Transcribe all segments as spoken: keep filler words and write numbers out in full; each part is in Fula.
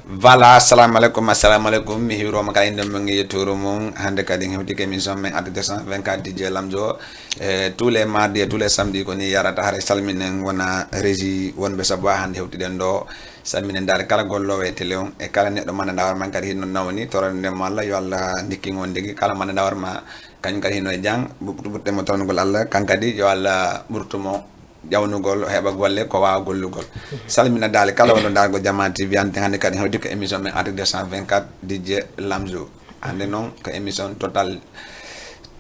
Voilà, assalamu aleykum, assalamu aleykum. Mi hiwroma kala inde mum e yettoru mum. Hannde kadi en hewtike émission men Actu deux cent vingt-quatre D J Lamzo. E tous les mardis et tous les samedis ko ni yarata. Haray salminen wona régie wonɓe sabu ha hannde hewtiɗen ɗo. Salminen daal kala golloowo e télé on e kala neɗɗo manndanɗa hoore ma kadi hino nawni. Torande mo Allah, yo Allah ndikkin on ndigi. Kala manndanɗa hoore ma, kañum kadi hino e jam. Ɓurtu-, ɓurten mo torangol Allah, kan kadi yo Allah ɓurtu mo ƴawnugol, heɓa golle, ko waawa gollugol. Salmina daali kala wonɗo ndaargo Jama T V, hannde, hannde kadi hewti ko émission men Actu deux cent vingt-quatre D J Lamzo. Hannde noon ko émission total,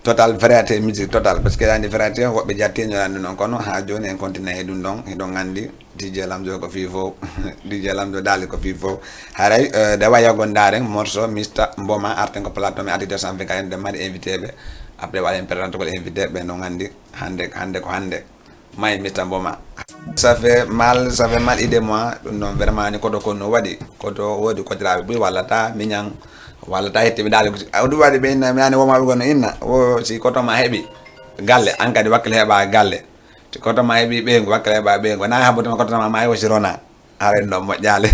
total variété, musique total. Parce que aɗa anndi variété, woɓɓe jattiino anndi noon, kono haa jooni en continue e ɗum ɗon. Hiɗon anndi D J Lamzo ko fii fof. D J Lamzo daali ko fii fof. Haray, eh, nde wayi ko ndaaren morceau Mister Mboma arten ko plateau men Actu deux cent vingt-quatre, en ɗo mari invité ɓe. Après waɗen présente ko invité ɓe, noon anndi hannde, hannde ko hannde. May Mister Mboma. Ça fait mal, ça fait mal, aidez-moi. Ɗum noon vraiment ni koto ko no waɗi. Koto woodi kotiraaɓe buy walla ta miñan, walla ta hetti mi daali ko si-, a ɗum waɗi ɓe inna, mi ani woma ɓe gono inna. Wo si koto ma heɓi galle, an kadi wakkil heɓa galle. Si koto ma heɓi ɓeyngu, wakkil heɓa ɓeyngu. Na habbude ma koto ma, ma o si rona. Haray ɗum ɗon moƴƴaali.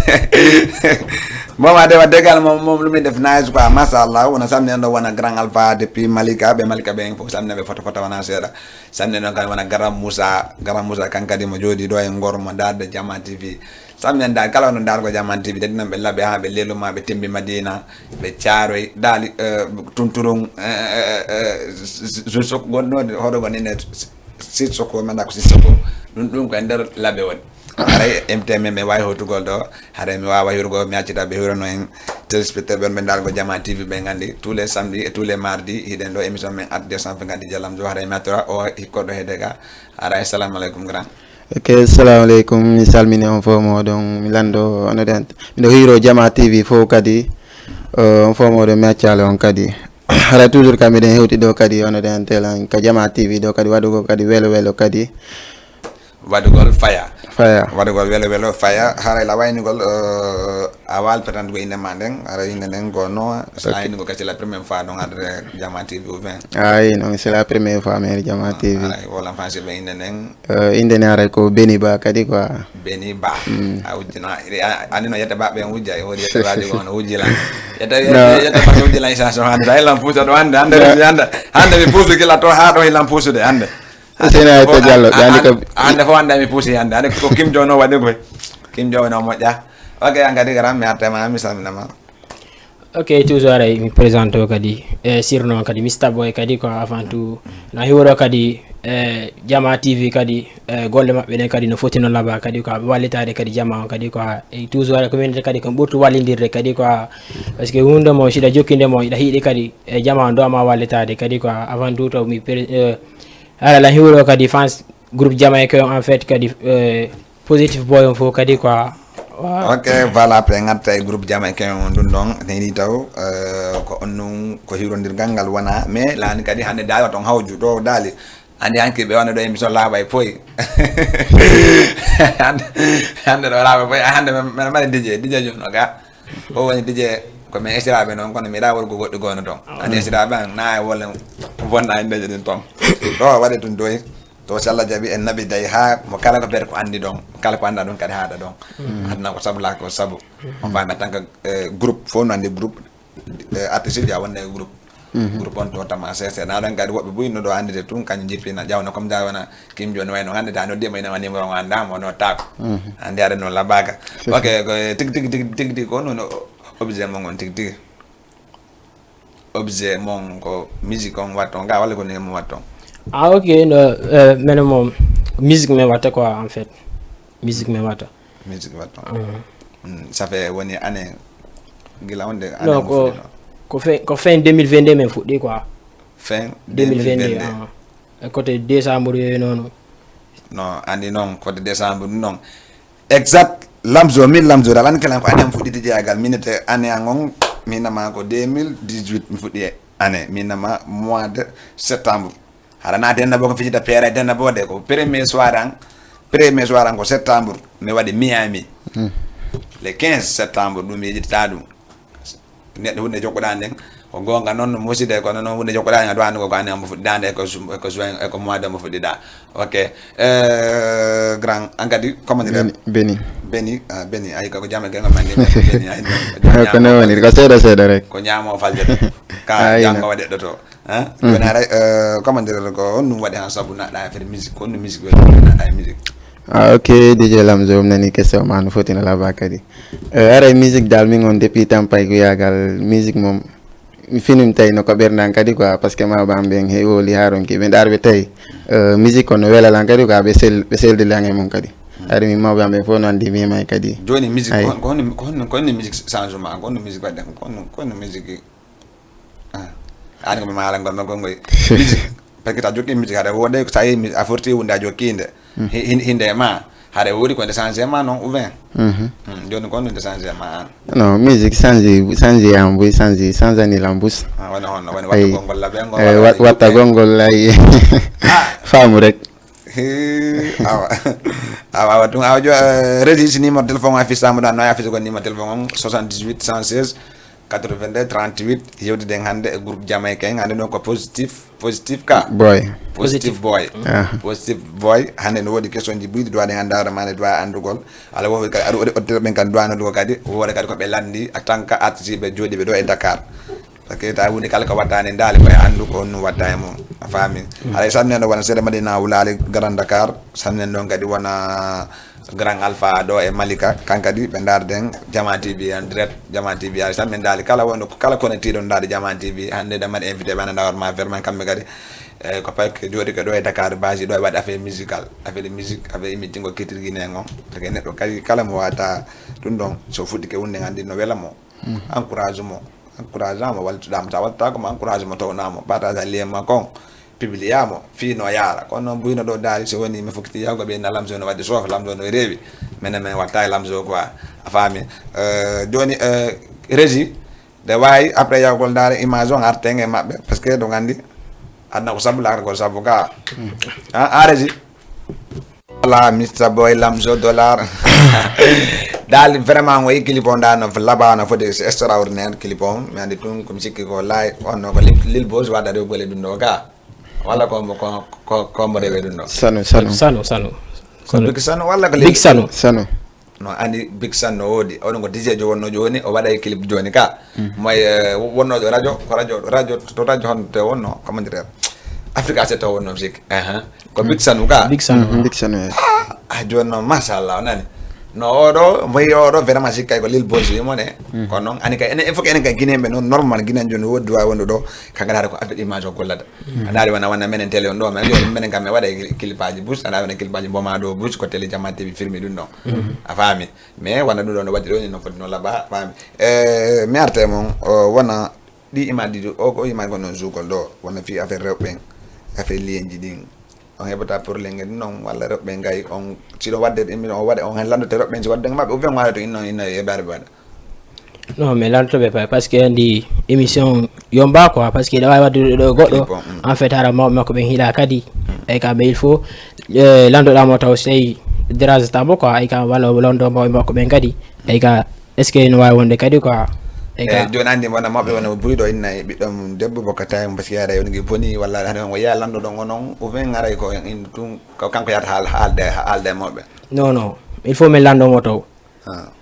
Mboma de wadde gal moom, moom lu muy def nice quoi, machallah. Wona samedi en ɗo wona grand alpha depuis Malika, ɓe Malika ɓe fof samedi ɓe foto foto wona seeɗa. Samedi noon kadi wona Garam Moussa, Garam Moussa kan kadi mo jooɗi ɗo e Ngor mo ndaarde Jama T V. Samedi en daal kala wonɗo ndaargo Jama T V, daddinan ɓe labbe haa ɓe leelu ma, ɓe tembi Madina, ɓe Caaroy, daali, eh, Tunturun, eh, eh, eh, eh, s-, s-, s-, sok-, gonɗo hoɗo gon ene s-, s-, Sissoko, manda ko Sissoko. Ɗum, ɗum ko e nder labbe woni. Haray M T M en ɓe waawi hotugol ɗo. Haray mi waawa hiwrugo, mi accita ɓe hiwrano en téléspectateur ɓen ɓe ndaargo Jama T V ɓe nganndi. Tous les samedis et tous les mardis, hiɗen ɗo émission men Actu deux cent vingt-quatre D J Lamzo. Haray mi attora o hikkoɗo heede ga. Haray, assalamu aleykum, grand. Ok, assalamu aleykum. Mi salmini on fof moɗon. Mi lanndo, onoɗen. Miɗo hiiro Jama T V fof kadi. Eh, on fof moɗon, mi accaali on kadi. Haray toujours kam miɗen hewti ɗo kadi, onoɗen telan ka Jama T V ɗo kadi, waɗugo kadi welo welo kadi. Waɗugol faya. Faya. Waɗugol welo welo faya. Haray la waynugol, eh, a waal présenté ko innde ma nden. Haray innde nden ko no, sa Ok. Waynugol kadi la première fois ɗon adre Jama T V ou bien? Ayi, non, c'est la première fois mi ari Jama T V. Haray, wala fansi ɓe innde nden. Eh, innde nden haray ko Beni Ba kadi quoi. Beni Ba. Mm. A wujjina, a, ani no yetta ba ɓe wujja, e wodi yetta ba ɗi ko no wujjila. Yetta, No. Yetta, yetta ba wujjila isa so hande. Ay lam pusa ɗo hande, hande, No. Hande. Hande mi pusu kila to ha ɗo ilam pusude hande. Seyna Aïta Diallo, ɓe anndi ko hannde fof hannde mi puusi hannde. Hannde ko Kim Jong no waɗi koy. Kim Jong no moƴƴa. Ok, an kadi garam mi artema, mi salminama. Ok, toujours haray mi présente o kadi. E surnom kadi Mister Boy kadi ko avant tout. Na hiwro kadi, e, Jama T V kadi, e, golle maɓɓe ɗen kadi no foti no laaɓa kadi ko wallitaade kadi jama on kadi ko e toujours haray ko min kadi ko ɓurtu wallindirde kadi ko parce que huunde mo siɗa jokkinde mo iɗa hiiɗi kadi e jama on do ama wallitaade kadi ko avant tout to mi pré-, e, Haray la hiwro kadi fans groupe jamaïcain en fait kadi, euh, positif boy on fof kadi quoi. Wa- Ok, voilà, pe ngatta e groupe jamaïcain on ɗum ɗon. Neni taw, euh, ko on nun ko hiwrondirgal ngal wona, mais laani kadi hannde daali waton hawju ɗo daali. Andi hanki ɓe wona ɗo émission laaɓa e poy. Hannde, hannde ɗo laaɓa e poy, hannde men, men mari D J, D J Jono ga. O woni D J ko men esiraɓe noon, kono mi ɗa worgo goɗɗi gono toon. Andi esiraɓe an, na e wole bonna indeje ɗin toon. Ɗo waɗi ɗum doy. To si Allah jaɓi en naɓi day ha mo kala ko ber ko andi ɗon, kala ko anda ɗon kadi haɗa ɗon. Aduna ko sabu la ko sabu. On faami en tant que, eh, groupe, fof no andi groupe, eh, artiste ji a wonde e groupe. Groupe on to tama sese. Na ɗon kadi woɓɓe buy no ɗo andide tun kañum jippina ƴawna comme da wona Kim Jong wayno hande da no dima ina wani mo anda mo no tako. Andi aɗa no labaka. Ok, ko tigi, tigi, tigi, tigi, tigi ko non objet mon on tigi, tigi. Objet mon ko musique on watton ga walla ko ne mo watton? Ah, ok, no, eh, mene mo musique me watta quoi, en fait. Musique me watta. Musique watton. Mhm. Mm, ça fait woni année gila wonde année Non, mo ko, fuɗɗino? Ko fin, ko fin deux mille vingt-deux min fuɗɗi quoi. Fin deux mille vingt-deux, deux mille vingt-deux. Ah. E côté décembre yooyu noonu. Non, andi noon côté décembre noon. Exact, Lamzo, min Lamzo dal, an kala ko anem fuɗɗiti jeyagal, min te année an on, min nama ko deux mille dix-huit mi fuɗɗi e année, min nama mois de septembre. Hara na denna bo ko fijita pere denna bo de ko premier soir an, premier soir an ko septembre, mi waɗi Miami. Le quinze septembre ɗum yejitata ɗum. Neɗɗo hunde jokkoɗa nden, Ko goonga noon, musidɓe, kono noon wonde jokkoɗaa en, a duwaani ko, ko année mbo fuɗɗidaande, e ko su-, e ko juin, e ko mois de mbo fuɗɗiɗaa. Ok. Euh, grand, an kadi, comment dire? Beni, Beni. Beni, ah, Beni, ay, ko jam e genngo men ni, Beni, ay, ko Ko noon woni, ko seeɗa seeɗa rek. Ko ñaamo faljata. Ka Ay, janngo no. Waɗe ɗo to. Hein? Mhm. Jooni haray, euh, comment dire, ko honɗum waɗi han sabu naɗɗa affaire musique? Ko honɗum musique woni naɗɗa e musique? Ah, ok, D J Lamzo, mi nani question ma no foti no laba kadi. Euh, haray musique dal min on depuis tampay ko yagal musique mom. Mi fini mi tawi no ko ɓerndan kadi quoi, parce que mawɓe am ɓen heewi woli haa ronki ɓe ndaar ɓe tawi, euh, musique on no wela lan kadi quoi, ɓe sel-, ɓe seldi lan e mum kadi. Hari min mawɓe am ɓen fof no anndi mi heewi kadi. Jooni musique, Ayi. ko hon-, ko honno, ko honno, ko honno musique changement, ko honno musique waɗi, ko honno, ko honno musique, ah, an ko mi maala ngol, ngol, ngol. Musique, parce que ta jokki musique hade wonde ko sa yehi mi-, a forti wonde a jokki nde. Mm. Hi-, hin-, hinde e ma. Hade wodi ko nde changé ma non ou bien? Mhm. Mm, jooni ko honno nde changé ma an? Non, musique changé, changé am, oui, changé, changé ni lan bus. Ah, wona honno, woni Ayi. Watta gongol labe ngol, Eh, wala wat-, watta gongol lay. Ah. Faamu rek. Hee, awa. Awa, awa, tun, awa, jo-, eh, Régis, numéro téléphone o affiche sama ɗon, no affiche ko numéro téléphone on, soixante-dix-huit cent seize quatre-vingt-deux trente-huit. Yewtiden hannde e groupe Jamaïcain, hannde ɗon ko positif, positif ka? Boy. Positif boy. Aha. Positif boy, hannde no woodi question ji buyɗi duwaɗen anndaade ma, nde duwa anndugol. Ala woodi kadi, aɗa woodi auditeur ɓen kadi duwa anndugo kadi, woodi kadi ko ɓe lanndi, en tant que artiste ɓe jooɗiiɓe ɗo e Dakar. Parce que ta huunde kala ko watta ne ndaali ko e anndu ko honno watta e mum. A faami? Mm. Haray salminen ɗo wona seeɗa Madina Wulaali Grand Dakar, salminen ɗon kadi wona Grand Alpha ɗo e Malika, kan kadi ɓe ndaarden Jama T V en direct, Jama T V haray salminen ndaali kala wonɗo, kala connecté ɗon ndaari Jama T V, hannde ɗen mbaɗi invité ɓe annda hoore ma vraiment kamɓe kadi. Eh, ko parce que jooɗi ko ɗo e Dakar basi ɗo e waɗi affaire musical, affaire musique, affaire imitingo culture guinéen on. Parce que neɗɗo kadi kala mo wata ɗum ɗon so fuɗɗike wonde anndi no wela mo. Mhm. Encourage mo. Encourage mo, wallutuɗa mo. Sa wattata ko mo encourage mo, towna mo. Partage lien makko on, publia mo, fii no yaara. Kono noon buyno ɗo daari, so woni mi fokkiti yawgo ɓe na Lamzo no wadde soofe, Lamzo no reewi. Menen men watta e Lamzo quoi. A faami? Euh, jooni, euh, Régie, nde waawi après yawgol ndaare image on arten e maɓɓe. Parce que ɗo nganndi, adna ko sabu laakagol sabu ka. Mm. Ah, ah, Régie. Voilà, Mister Boy Lamzo Dollar. Daal vraiment, o yi clip on, ndaa no laba, no foti, c'est extraordinaire clip on. Mi anndi tun ko mi sikki ko lay, on no ko Lil, Lil Boss wadda rewgol e ɗum ɗo ka. Walla ko mo, ko, ko, ko mo rewe ɗum ɗo. Sanu, Sanu. Sanu, Sanu. Ko Sanu. Big Sanu walla ko Lil Big Sanu. Sanu. No anndi Big Sanu no woodi. Oɗon ko D J jo wonno jooni, o waɗa e clip jooni ka. Mm. Moy, eh, wonnoojo radio, ko radio, radio, to radio hon to wonno, comment dire, Africa sept to wonno mi sikki. Aha. Ko Big Sanu ka? Big Sanu. Mhm, Big Sanu, eh. Ah, ah, jooni noon, machallah, o nani. No oɗo, mo yi oɗo, vraiment sikkay ko Lil Boss wi mo ne. Mm. Kono noon, ani kay, enen, il faut que enen kay Guinéen ɓe noon, normal, Guinéen jooni woodi duwa wonde ɗo, kankana ko affaire image o gollata. Mm. A ndaari wona, wona menen télé on ɗo, mais jooni menen kam mi waɗa clipaaji bus, a ndaari wona clipaaji Mboma ɗo bus, ko télé Jama T V filmi ɗum ɗon. Mm. A faami? Mais wona ɗum ɗo no waɗi ɗo ni, no foti no laba, a faami? Eh, mi arta e mon, o wona ɗi image ɗiɗi, o ko image gonno zugol ɗo, wona fii affaire rewɓe ɓen, affaire lienji ɗin. On heɓata problème e ɗum noon, walla rewɓe ɓen kay, on, si ɗo waɗde ɗum, on waɗa, on hen lanndode rewɓe ɓen, si waɗde maɓɓe, ou bien on waɗa to inno, inno e heɓaade ɓe waɗa? Non, mais lanndotooɓe pa-, parce que anndi émission yomba quoi, parce que ɗa waawi waɗde ɗo goɗɗo, clip on, mm. En fait, hara mawɓe makko ɓen hiɗa kadi. Mm. Ay ka, mais il faut, eh, lanndoɗa mo taw sey dérangeta mo quoi, ay ka, walla o lanndo mawɓe makko ɓen kadi. Ay ka, est-ce que no waawi wonde kadi quoi? Ay ka. Eh, jooni anndi wona mawɓe wona buyɗo inna e ɓiɗɗo mum debbo bokka tawi mo, parce que yaada yoni ngi boni, walla hade on o yiya lanndo ɗon o noon, ou bien aray ko en inno tun, ko kanko yahata haal-, haalde, haalde e mawɓe? Non, non, il faut min lanndo mo taw. Ah.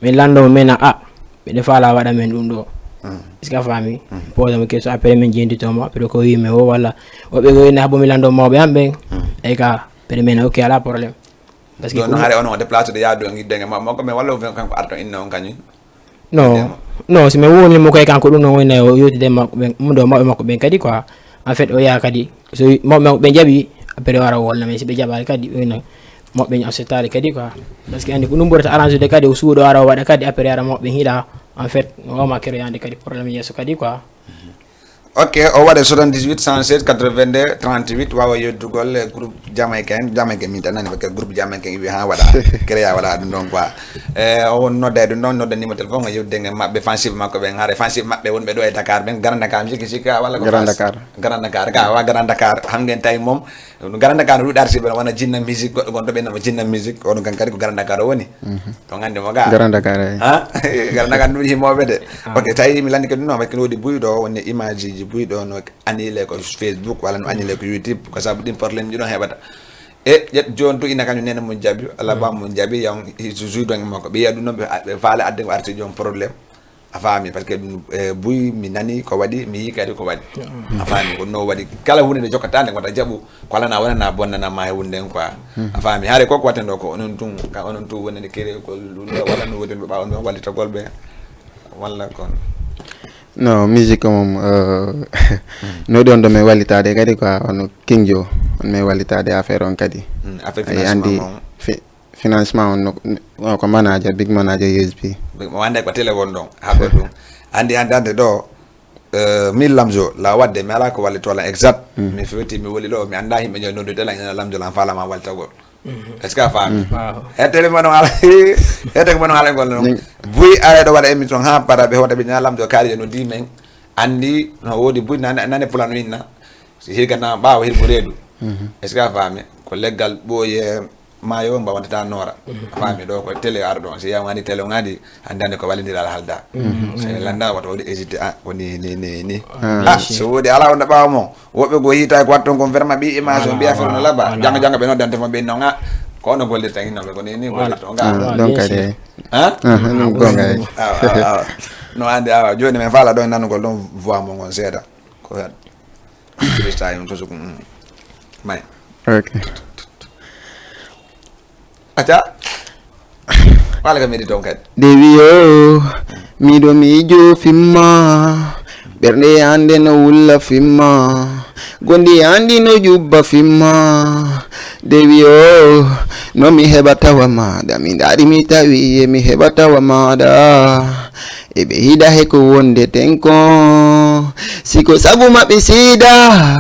Min lanndo mo, min a, a, miɗo faala waɗa min ɗum ɗo. Mm. Est-ce que a faami? Mm. Posa mo question, après min jendito mo, après ko wi mi o walla, o ɓe ko ina haɓo mi lanndo mawɓe am ɓen. Mm. Ay ka, après min, ok, ala problème. Parce que ɗum ɗum hare onon déplacé de yaadu e giɗɗen e ma-, makko, mais walla o fen kanko arto inna on kañum? Non, non, si mi woni mo koye kanko ɗum noon woni o yewtide e makko ɓen, ɗum ɗo mawɓe makko ɓen kadi quoi. En fait, o yaha kadi, so mawɓe makko ɓen jaɓi, après o ara o wolna, mais si ɓe jaɓaali kadi, woni mawɓe ɓen acceptaali kadi quoi. Parce que anndi ko ɗum ɓurata arrangé de kadi, o suuɗo ara o waɗa kadi, après ara mawɓe ɓen hiɗa, en fait, no wawma créé ande kadi problème yeeso kadi quoi. Ok, o waɗa soixante-dix-huit, cent seize, quatre-vingt-deux, trente-huit, wawa yeddugol e groupe jamaïcain, jamaïcain min tan nani, parce que groupe jamaïcain iwi ha waɗa, créa waɗa ɗum ɗon quoi. E, o won nodda e ɗum ɗon, nodda numéro téléphone, o yewtide e maɓɓe, fansib makko ɓen, haare fansib maɓɓe wonɓe ɗo e Dakar ɓen, Grand Dakar, mi sikki sikki a walla ko Grand Fass? Dakar. Grand Dakar, ka wa Grand Dakar, hangen tawi mom, Grand Dakar ɗuɗi arsiɓe wona Jinna Musique, goɗɗo gonɗo ɓe nama Jinna Musique, oɗon kan kadi ko Grand Dakar o woni. Mhm. To gandi mo ga. Grand Dakar, eyi. Ha? Grand Dakar ɗum himoɓe de. Ah. Ok, tawi mi landike ɗum noon, parce que ne woodi buy ɗo, woni image ji buy ɗo, no anile ko Facebook, walla no anile ko YouTube, ko sabu ɗin problème ji ɗon heɓata. E ƴet jooni tu ina kañum nene mum jaɓi, walla ba mum jaɓi, yaw juuɗon e makko. Ɓe yiya ɗum noon, ɓe, ɓe faala adde ko arti joom problème. A faami, parce que ɗum, eh, buy mi nani ko waɗi, mi yii kadi ko waɗi. A faami, ko no waɗi. Kala hunde nde jokkata nde wata jaɓu, ko alana wonana bonnana ma e hunde en quoi. A faami, haare ko ko watten ɗo ko onon tun, ka onon tun wonani kere ko ɗum ɗo walla no woodi ɓe ɓaawa on wallitagol ɓe. Walla kon. No, musique o mom, euh, no ɗon ɗo mi wallitade kadi quoi, on King Jo, on mi wallitade affaire on kadi. Mm, affaire financement andi mom. Fi-, financement on no, no, ko manager, big manager U S B. Mo wande ko télé won ɗon, ha ko ɗum. Andi, andi, andi ɗo, euh, min Lamzo, la wadde, mi ala ko walli tola exact. Mm. Mi fewti, mi woli ɗo, mi anda himɓe ñoo noddu télé, ñoo Lamzo lan fala ma waltagol. Mhm. Est-ce que a faami? Mm. Waaw. E télé mo no ala, e télé mo no ala ngol non. Ni- Buy are ɗo waɗa émission ha para ɓe hota ɓe ñaa Lamzo kaari no di men. Andi no woodi buy nane, nane pulano inna. Si hirgana ɓaawo hirgo reedu. Mhm. Est-ce que a faami? Ko leggal ɓooye maayo on mbawantata noora. Mhm. A faami ɗo ko télé ar ɗon. Si yawani télé on adi, andande ko wallindiral halda. Mhm. Si landa wata wodi hésité, ah, ko ni, ni, ni, ni. Ah. Ah, so wodi ala wonda ɓaawo mo. Woɓɓe go hiita ko watton kon vraiment ɓi image on mbiya fewno laba. Janga janga ɓe noddante mo ɓe non, ah, ko ono gollirta hinno ɓe ko ni, ni gollirta on ga. Ah, donc kadi. Ah? Ah, non gonga. Awa, awa, awa. No andi awa. Joni men fala ɗon nanugol ɗon voix mo ngon seeɗa. Ko Freestyle on to suku, mm. May. Ok. Aca. Wala ka medi ton kadi. Dewi yo, miɗo miijo fimma. Ɓernde ande no wulla fimma. Gondi andi no jubba fimma. Dewi yo, no mi heɓa tawa maɗa. Mi ndaari mi tawi e mi heɓa tawa maɗa. E ɓe hiɗa he ko wonde tenko. Si ko sabu maɓɓe seeda,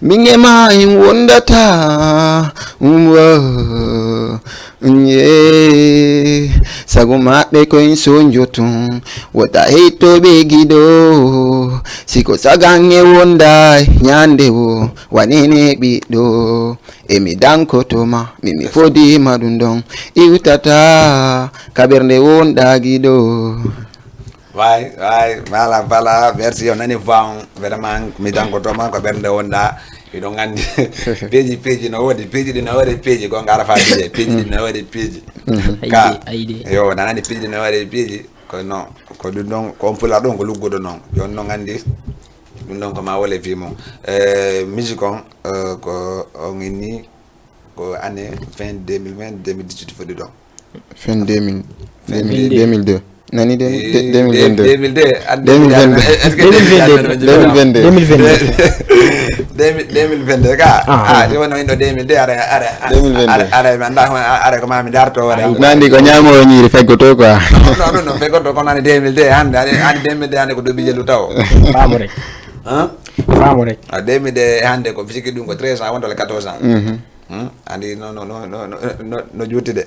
min e ma en wondata. Um, wo, ye. Sago maɓɓe ko en sonjo tun. Wota heyto ɓe giɗo. Si ko sagan e wonda ñande wo, wanene ɓiɗɗo. E mi dankoto ma, mi, mi fodi ma ɗum ɗon. Iwtata, ka ɓernde wonda giɗo. Way, way, voilà, voilà, merci, on nani voix on, vraiment, mi dankoto ma, ko ɓernde wonda, miɗon andi, peeji, peeji no woodi, peeji ɗi no woodi, peeji, gonga ara fa bije, peeji ɗi no woodi, peeji. Mhm. Ka, ayde, ayde. Yo, nanani peeji ɗi no woodi, peeji, ko no, ko ɗum ɗon, ko on pula ɗon, ko lugguɗo non, yo on non andi, ɗum ɗon ko ma wole fi mum. Eh, musique on, eh, ko on inni, ko année fin deux mille vingt, deux mille dix-huit foti ɗon. Fin deux mille, deux mille deux. Nani deux mille deux? Eh, deux mille vingt-deux. Deux mille deux, deux mille vingt-deux. Est-ce que deux mille vingt-deux. Deux mille vingt-deux. Deux mille vingt-deux ka. Ah, ah, si wonno indo deux mille deux, are, are, deux mille vingt-deux. Are, are, mi anda, are, are, ko ma mi darto, are. Nandi ko ñaamo o ñiiri feggoto quoi. Non, non, non, feggoto ko nani deux mille deux, hande, hande, hande deux mille deux, hande ko duuɓi jelu taw. Faamu rek. Hein? Faamu rek. Ah, deux mille deux, hande ko fisiki ɗum ko treize ans, wonta le quatorze ans. Mhm. Hmm? Andi no, no, no juuti de.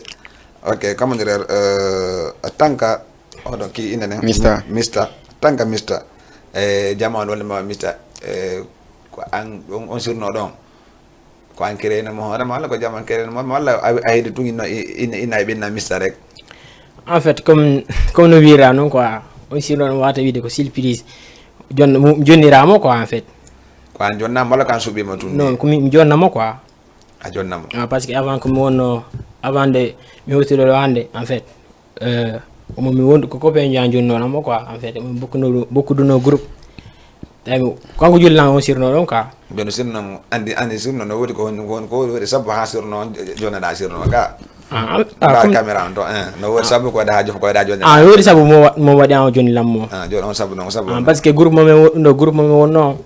Ok, comment dire, euh, tanka, oɗon ki ina nen? Mista. Mista. Tanka Mista. E jama on walla ma Mista. E ko an, on, on surno ɗon. Ko an kireyna mo hoore ma, walla ko jama an kireyna mo, walla a, a heedi tun ina, ina, ina e ɓinna Mista rek? En fait, comme, comme no wira non quoi, on surno ɗon wata wiide ko surprise. Jon-, mo, jonniramo quoi, en fait. Ko an jonnamo walla ko an suɓima tun? Non, ko mi, mi jonnamo quoi. A jonnamo? Ah, parce que avant ko mi wonno, avant de mi hewtude ɗo hande, en fait, euh, omo mi wondu ko copain ji an jonnono mo quoi, en fait, omo bokkuno, bokkuduno groupe. Tawi mo, kanko jullan on sirno ɗon quoi. Mbeɗo sirno mo, andi, andi sirno no woodi ko, ko, ko woodi sabu ha sirno on, jonneɗa sirno ka. Ah, ah, ah, mbaɗa comme caméra on to, eh, no woodi sabu ko waɗa ha jof-, ko waɗa jonneɗa. Ah, no woodi sabu mo wa-, mo waɗi an o jonni lammo. Ah, joni on sabu non, sabu ah, on. Parce que groupe mo mi wo-, ɗo groupe mo mi wonno,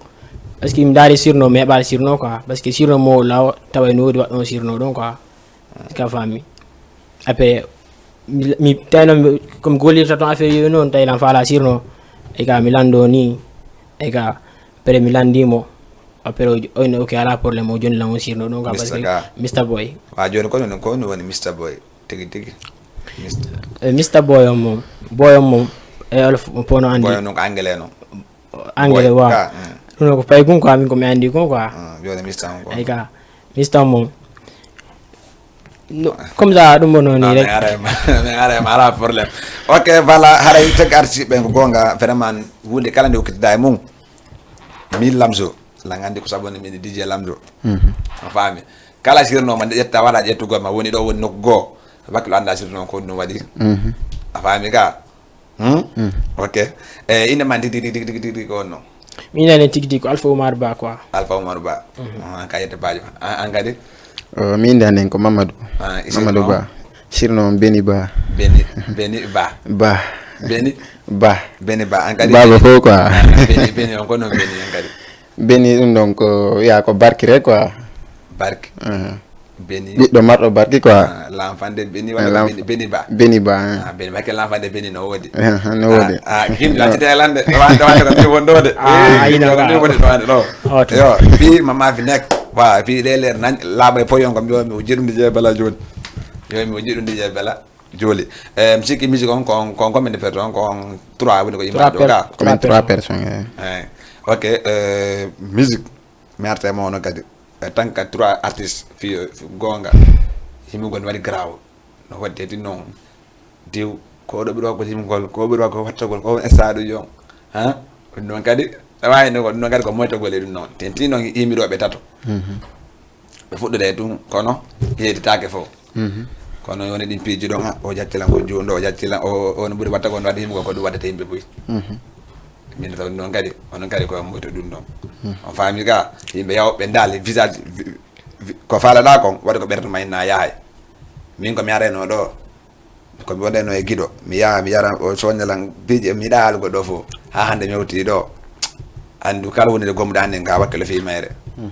parce que mi ndaari sirno, mi heɓaali sirno quoi. Parce que sirno mo lawo, tawa no woodi waɗɗo on sirno ɗon quoi. Ka faami. Après, mi, mi, tawi noon mi, ko mi gollirta toon affaire yooyu noon, tawi lan faala sirno. E ka mi lanndo ni. E ka, Après mi lanndii mo. Après o j-, o inni, "Ok, alaa problème." O jonni lan o sirno ɗum ka, parce que Mister Boy. Wa jooni ko non, ko non woni Mister Boy? Tigi tigi. Mister Eh, Mister Boy on moom. Boy on moom. E olof, pono anndi. Boy on ko anglais non. Anglais, wa. Ɗum non ko pay gun quoi, min ko mi anndi gun quoi. Ah, jooni Mister on ko. Ay ka. Mister moom. No, comme ça, ɗum woni ni rek. Min ara ma, min ara ma, alaa problème. Ok, voilà, haray teg artiste ɓen ko goonga, vraiment, huunde kala nde hokkitida e mum. Min Lamzo, lan anndi ko sabu ne min D J Lamzo. Mhm. A faami? Kala sirno ma nde ƴetta, wala ƴettugol ma, woni ɗo, woni nokku goo. Wakkilo annda sirno ko ɗum waɗi. Mhm. A faami ka? Hmm? Hmm. Ok. Eh, inde ma tigi tigi tigi tigi tigi ko honno? Mi inde nden tigi tigi ko Alpha Oumar Ba quoi. Alpha Oumar Ba. Mhm. Ah, ka yette baajo. An, an kadi? Oh, mi inde nden ko Mamadou. Ah, Mamadou Ba. Sirno on Beni Ba. Beni, Beni Ba. Ba. Beni? Ba. Beni Ba. An kadi? Baba fof quoi. Ah, Beni, Beni on ko non Beni an kadi? Beni ɗum ɗon ko wiya ko barki rek quoi. Barki. Mhm. Beni. Ɓiɗɗo marɗo barki quoi. Ah, l'enfant de Beni walla Beni, Beni Ba? Beni Ba, hein. Ah, Beni Ba, ke l'enfant de Beni no woodi. Ah, no woodi. Ah, ah, kin la tete lande. Wande, wande ko mi wonde wode. Ah, eh, ina ko mi wonde wode ɗo. Yo, fi mama fi nek. Wa, fi lele nan laaɓa e poyon ko mi woni mi o jiɗude je bala joni. Yo mi o jiɗude je bala joli. Eh, mi sikki musique on ko, ko, ko min defete on ko trois woni ko yimɓe ɗo ka. Ko min trois personnes, eh. Eh. Ok, eh, musique. Mi arta e ma ono kadi. En tant que trois artistes, fi, fi goonga, himugol no waɗi garaawo. No waɗi teti noon. Diw, ko ɗo ɓuri wakko himugol, ko ɓuri wakko wattagol, ko won stade jon. Ha? Ɗum noon kadi, ɗawa heen ko ɗum noon kadi ko moytagol e ɗum noon. Tenti noon himiɗo ɓe tato. Mhm. Ɓe fuɗɗude e ɗum, kono heeditaake fof. Mhm. Kono woni ɗin piiji ɗon, ha, o jaccilan ko juundo, o jaccilan, o, o, on ɓuri watta ko on waɗi himugol ko ɗum waɗata yimɓe buy. Mhm. Min taw noon kadi, onon kadi ko moyto ɗum ɗon. Mhm. On faami ka, yimɓe yawɓe ndaali visage, vi-, vi-, ko faalaɗa kon, waɗi ko ɓerɗo ma inna yahay. Min ko mi areno ɗo, ko mi wonde no e giɗo, mi yaha, mi yara, o soññalan piiji, mi yiɗa haalugol ɗo fof. Ha hannde mi hewti ɗo. Anndu kala woni ɗo gomɗa nden ka wakkilo fii mayre. Mhm.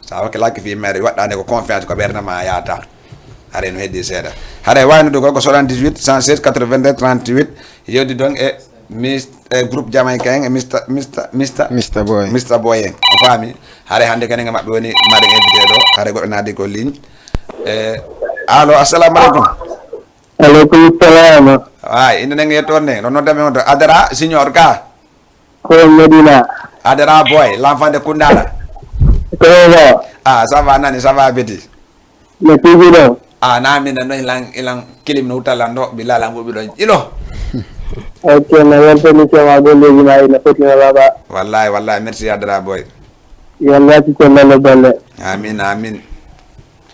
Sa wakkilaaki fii mayre, waɗɗande ko confiance ko ɓernde ma yahata. Haray no heddi seeɗa. Haray wayno ɗo ko soixante-dix-huit, cent seize, quatre-vingt-deux, trente-huit. Yewti donc e Mis-, e groupe jamaïcain e Mista, Mista, Mista. Mista Boy. Mista Boy en. O faami? Haray hannde kenen e maɓɓe woni maɗen invité ɗo. Haray goɗɗo naadi ko ligne. E, allo, assalamu aleykum. Aleykum salam. Ay, inde nen e toon ne, no noddami on to Adara Senior ka. Ko Medina. Adara Boy, l'enfant de Koundara. Ko ba. Ah, ça va, nani, ça va, Betty? No tigi ɗo. Ah, na min no ilan, ilan kilim no utala ndo, bila langu biɗo ilo. Ok, no welta ni ke ma golleji ma ina foti no baba. Wallahi, wallahi, merci Adara Boy. Yo Allah ci ko lele bolle. Amin, amin.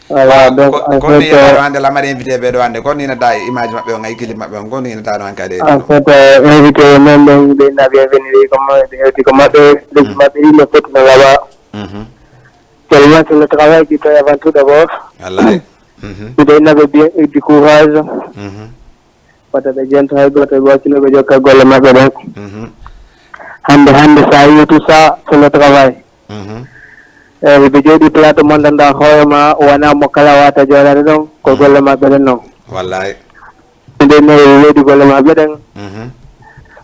Voilà, donc, en fait, ko ni yata ɗo hannde lamar invité ɓe ɗo hannde, ko ni nata image maɓɓe on, ay clip maɓɓe on, ko ni nata ɗo hankadi. En fait, euh, invité o noon ɗon, ɓe na bienvenue, comme ɓe hewti ko maɓɓe, leydi maɓɓe, il faut no wawa. Mhm. Tellement sur le travail qui paye avant tout d'abord. Wallahi. Mhm. Ɓe na ɓe bien, du courage. Mhm. Wata ɓe jento hay gooto, ɓe wakkilo ɓe jokka golle maɓɓe ɗen. Mhm. Hannde, hannde, ça y est tout ça, c'est le travail. Mhm. Eyyi, ɓe jooɗi plateau mo ngannduɗaa hoore ma, wona mo kala wata jooɗaade ɗon, ko golle maɓɓe ɗen noon. Wallahi. Nden ne woodi golle maɓɓe ɗen. Mhm.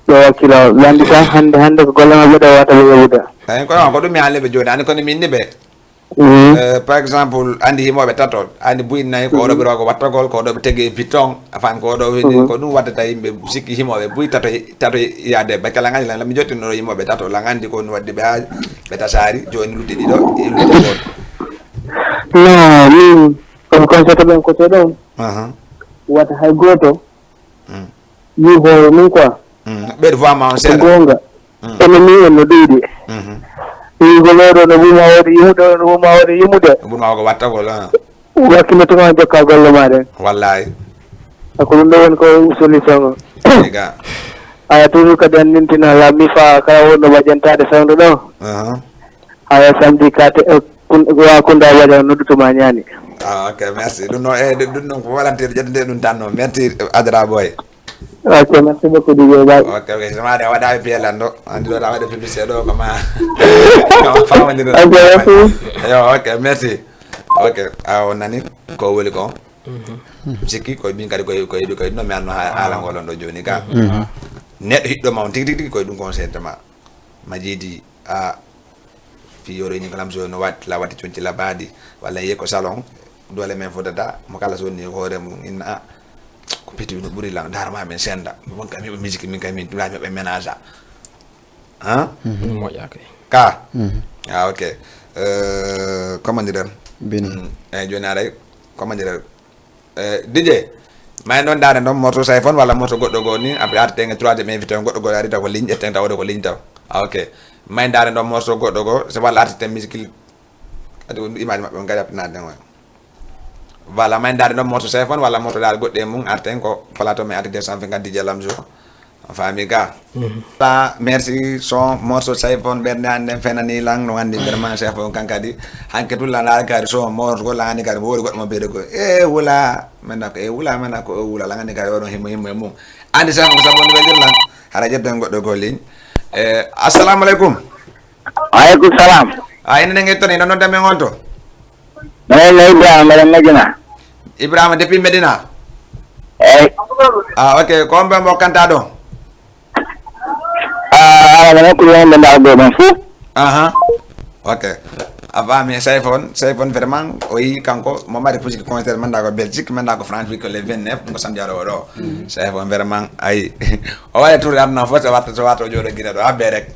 Ɓe wakkilo, ɓe anndi tan hannde, hannde ko golle maɓɓe ɗe wata ɓe yoɓude. Eyi, kono ko ɗum mi haalni ɓe jooni, ani kono min ni ɓe. Mhm. Eh, par exemple, anndi himooɓe tato, anndi buy nayi ko oɗo ɓe rogo wattagol, ko oɗo ɓe tegi e piton, a faami ko oɗo wini, ko ɗum waddata yimɓe sikki himooɓe buy tato, tato yaade bakkala ngani lan, mi jottinoɗo yimooɓe tato, lan anndi ko ɗum waddi ɓe haa ɓe tasaari, jooni lutti ɗiɗo, e lutti gooto. Non, min, kono conseil to ɓen koto ɗon, aha, wata hay gooto, mm, yi hoore mum quoi. Mm. Ɓeydu fo ma on ko seeɗa. Goonga. Mm. Kono min en no ɗuuɗi. Mhm. Yi ko ɗo ɗo no ɓurma wawde yimude, ɗo no ɓurma wawde yimude. Ɓurma ko wattagol, ah. Wakkilo tuma jokka golle ma ɗen. Wallahi. A ko ɗum ɗo woni ko solution o. Ega. Aya toujours kadi anndintina la mifa kala wonɗo majjantade sawndo ɗo. Aha. Aya samedi kate, eh, kun-, wa kunda waɗa noddutuma ñaani. Ah, ok, merci. Ɗum noon, eh, ɗum, ɗum noon ko volontaire ƴettande ɗum tan noon. Merci, Adra Boy. Ok, merci beaucoup, D J Baye. Ok, ok. So maɗa waɗa e piye lanɗo. Andi ɗo waɗa publicité ɗo, kama, kama famande ɗo. Ok, merci. Yo, ok, merci. Ok, a on nani ko woni ko. Mhm. Sikki ko min kadi ko, ko, ko, no mi anno ha-, haala ngol on ɗo joni ka. Mhm. Neɗɗo hiɗɗo ma on tigi, tigi, tigi ko ɗum conseil ma. Majidi. A, fii yo reeni ko Lamzo no waɗ-, la waɗi conci labaaɗi, walla en yehi ko salon, doole men fotata, mo kala so woni hoore mum, inna, "A, ko Petit no ɓuri lan, ndaar ma men senda, min wonka mi heɓa musique, min kay min, min heɓa ménage a." Hein? Mhm. Moƴƴa kay. Ka? Mhm. Ah, ok. Euh, comment dire? Bini. Mm, eh, jooni aray, comment dire? Eh, D J, may noon ndaare noon morceau Sayfon walla morceau goɗɗo goo ni, après arten e troisième invité on, goɗɗo goo ari taw ko ligne, ƴetten taw woni ko ligne taw. Ah, ok. May ndaare noon morceau goɗɗo goo, so walla artiste musique, adi ko image maɓɓe on kadi haɓɓinaade ɗen waay. Voilà, may ndaare noon morceau Sayfon walla morceau daal goɗɗi e mum, arten ko plateau men arti deux cent vingt-quatre D J Lamzo. A faami ka? Mhm. Ta, merci, son morceau Sayfon ɓernde an nden fenani lan, no anndi vraiment Sayfon kan kadi. Hanke tun lan ari kadi son morceau ko lan anndi kadi, woori goɗɗo mo biyde ko, "E wula." Men na ko, "E wula," men na ko, "O wula." Lan anndi kadi oɗon himmo, himmo e mum. Anndi Sayfon ko sabu on weldir lan. Hara ƴetten goɗɗo ko ligne. Eh, assalamu alaikum. Alaikum salam. Ah, enen en ngetton, ino nodda men on to? Minen no Ibrahima, mbiɗen Medina. Ibrahima depuis Medina? Eyi. Ah, ok. Ko on ɓe mbokkanta ɗo? Ah, ala, minen ko yimɓe ndaar ɗo ɗon fof. Aha. Ok. A faami, Sayfon, Sayfon vraiment, o yi kanko, mo mari pusi concert, manda ko Belgique, manda ko France, wi ko le vingt-neuf, ko samedi arowo ɗo. Sayfon vraiment, ayi. O waɗa tour aduna fof, so watta, so watta o jooɗo Guinée ɗo, habbe rek.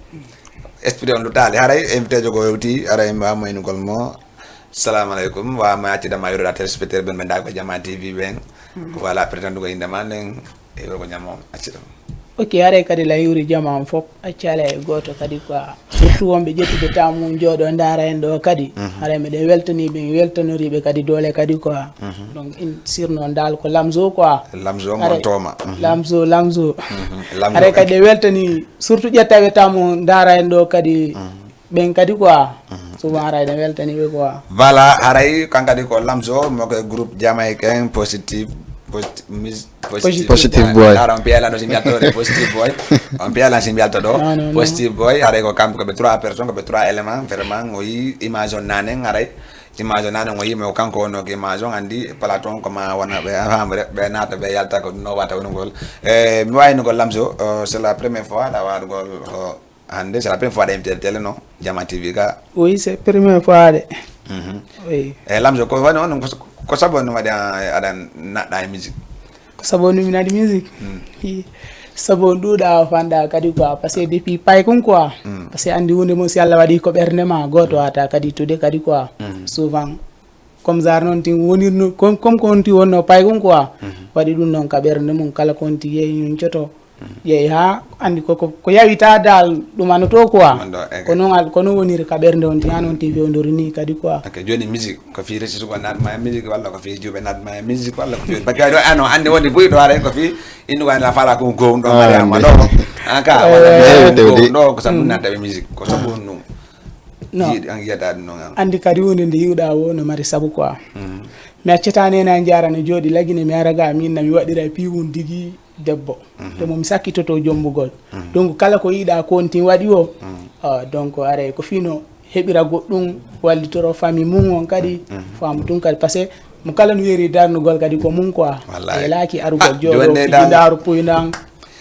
Esprit on luttaali. Haray invité jo ko hewti, haray en mbaawa moynugol mo. Salamu aleykum. Wa ma accida ma yoro téléspectateur ɓen ɓe ndaga ko Jama T V ɓen. Voilà, présenté ko innde ma nden e wuro ko Jama on accida. Ok, haray kadi la yuri Jama on fof, accala e gooto kadi quoi. Surtout wonɓe ƴettude temps mum jooɗo ndaara en ɗo kadi. Haray miɗen weltani ɓe, mi weltanori ɓe kadi doole kadi quoi. Donc in sirno dal ko Lamzo quoi. Lamzo mon toma. Lamzo, Lamzo. Haray kadi ɗe weltani surtout ƴettaɓe temps mum ndaara en ɗo kadi. Ɓen kadi quoi. Souvent haray ne weltani ɓe quoi. Voilà, haray kan kadi ko Lamzo, mo ko groupe jamaïcain Positive, Posit-, Mis-, Positive. Positive Boy. Dara on piyala no si mbiyata ɗo, Positive Boy. On piyala si mbiyata ɗo. Non, non, non. Positive Boy, haray ko kamɓe ko ɓe trois personnes, ko ɓe trois éléments, vraiment o yi image on nanen haray. Image on nanen o yi mo kanko wonno ko image on andi plateau on ko ma wona ɓe, a faami rek, ɓe naata ɓe yalta ko no wata wonugol. Eh, mi wayno ko Lamzo, euh, c'est la première fois la waɗugol, euh, hannde, c'est la première fois aɗa invité télé, non? Jama T V ka? Oui, c'est première fois de. Mhm. Oui. Eh, Lamzo, ko woni on, ko, ko sabu on waɗi a, aɗa naɗɗa e musique? Ko sabu on mi naɗi musique? Hmm. Hi. Sabu on ɗuuɗa o fanɗa kadi quoi, parce que depuis paykun quoi. Hmm. Parce que andi hunde mum si Allah waɗi ko ɓernde ma, gooto wata kadi tude kadi quoi. Hmm. Souvent, comme ça noon tin wonirno, comme, comme ko on ti wonno paykun quoi. Mhm. Waɗi ɗum noon ka ɓernde mum, kala ko on ti yeeyi ñun coto. Mhm. Yeeyi haa andi ko, ko, ko yawita dal ɗum ano to quoi. Ɗum ɗo, eke. Ko noon al-, ko noon woniri ka ɓernde on ti, haa noon ti fewndori ni kadi quoi. Ok, jooni musique, ko fii resisugol naatma e musique, walla ko fii juuɓe naatma e musique, walla ko fii, parce que ɗo ano andi woni buy ɗo haray ko fii indu ko andi la fala ko gowun ɗo, ah, Mariama andi. Ɗo. An ka, walla eh, gowun ɗo, ko sabu naata e musique, ko sabu ɗum. Non. Yiɗi an yiyata ɗum noon an. Andi kadi hunde nde yiwɗa wo no mari sabu quoi. Mm. Mi accata nena jara no jooɗi lagine mi ara ga min na mi waɗira piwun digi debbo. Mhm. Te mo mi sakkitoto jombugol. Mhm. Donc kala ko yiɗa ko on tin waɗi o. Mm. Ah, donc aray ko fino heɓira goɗɗum wallitoro famille mum on kadi. Mm. Faamu tun kadi parce que mo kala no yeri darnugol kadi ko mum quoi. Wallahi. A yelaki arugol jooɗo fijindaaru puyndan.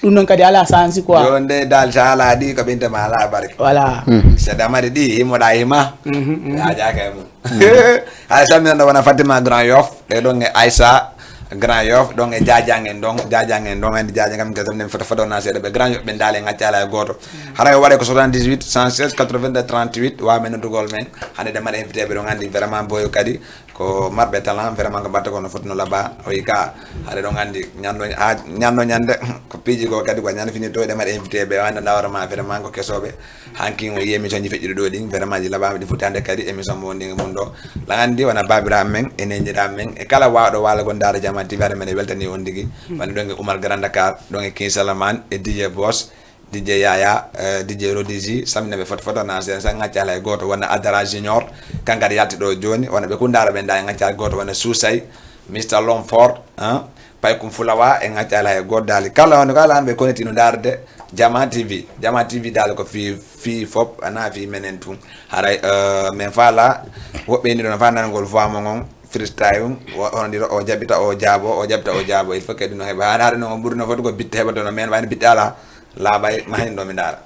Ɗum noon kadi alaa sansi quoi. Yo nde dal sa alaa ɗi ko ɓinte ma alaa barke. Voilà. Mhm. So damari ɗi himoɗa hima. Mhm, mhm. Yaajaaka e mum. Mhm. Hay salminande wona Fatima Grand Yoff, ɗe ɗon e Aissa Grand Yoff, ɗon e Jajang en ɗon, Jajang en ɗon, andi Jajang kam kesam nden foto foto na seeɗa ɓe Grand Yoff ɓe ndaali en accala e gooto. Hara o waɗe ko soixante-dix-huit, cent seize, quatre-vingt-deux, trente-huit, wa men noddugol men. Hande damari invité ɓe ɗon andi vraiment boyo kadi. Ko marɓe talent, vraiment ko mbatta kono foti no laaɓa. O wi ka, haɗa ɗon anndi, ñanndo, haa ñanndo ñande, ko piiji ko kadi ko ñande fini to, eɗen mbaɗa invité ɓe, wanda ndawata ma vraiment ko kesooɓe. Hankin o yi émission ji feƴƴuɗi ɗo ɗin, vraiment ɗi laaɓaama, ɗi foti hannde kadi émission mo wonde e mum ɗo. Lan anndi wona baabiraaɓe men, e neeniraaɓe men, e kala waawɗo waalagol ndaara Jama T V, haɗa men e weltani on tigi. Woni ɗon e Oumar Grand Dakar, ɗon e King Salaman, e D J Boss, D J Yaya, eh, D J Rodigi, salmina ɓe foto foto na sen, sen ŋacca alaa e gooto, wona Adara Junior, kanko kadi yalti ɗo jooni, wona ɓe kundaara ɓe nda e ŋacca alaa e gooto, wona Sousay, Mister Lomfort, hein, Paykum Fulawa, e ŋacca alaa e gooto daali. Kala wonde ko alaa ɓe koniti no ndaarde Jama T V. Jama T V daali ko fii, fii fop, ana fii menen tun. Haray, eh, men faala, woɓɓe ni ɗon faa nanngol voix mon on, freestyle, o, on ndiro, o jaɓita, o jaabo, o jaɓita, o jaabo. Il faut que ɗum no heɓa. Haɗa, haɗa no ɓuri no foti ko bitte heɓa ɗon, men wayno bitte alaa. Laaɓay, ma hen ɗo mi ndaara.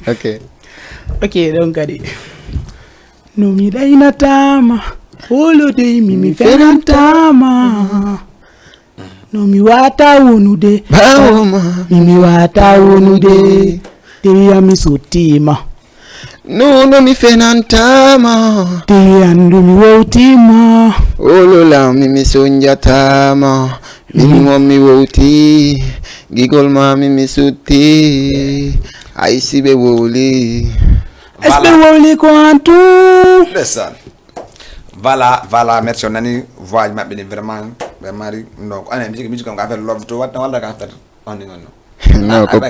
Ok. Ok, ɗon kadi. No mi ɗaynataama, holo dey mi, mi fenantaama. No mi waata wonude, ɓaawo ma. Mi, mi waata wonude, dey ya mi sottiima. No, no mi fenantaama. Dey anndu mi wowtiima. Olola mi, mi sonjataama. Min, mm, on mi wowti, gigol ma mi, mi sutti. Ay si ɓe wowli. Es ɓe wowli ko an tun. Ndeysaan. Voilà, voilà, merci. On nani voix maɓɓe ni, vraiment ɓe mari, donc ane musique, musique ko affaire love to watta walla ko affaire on ni non? Non, ko,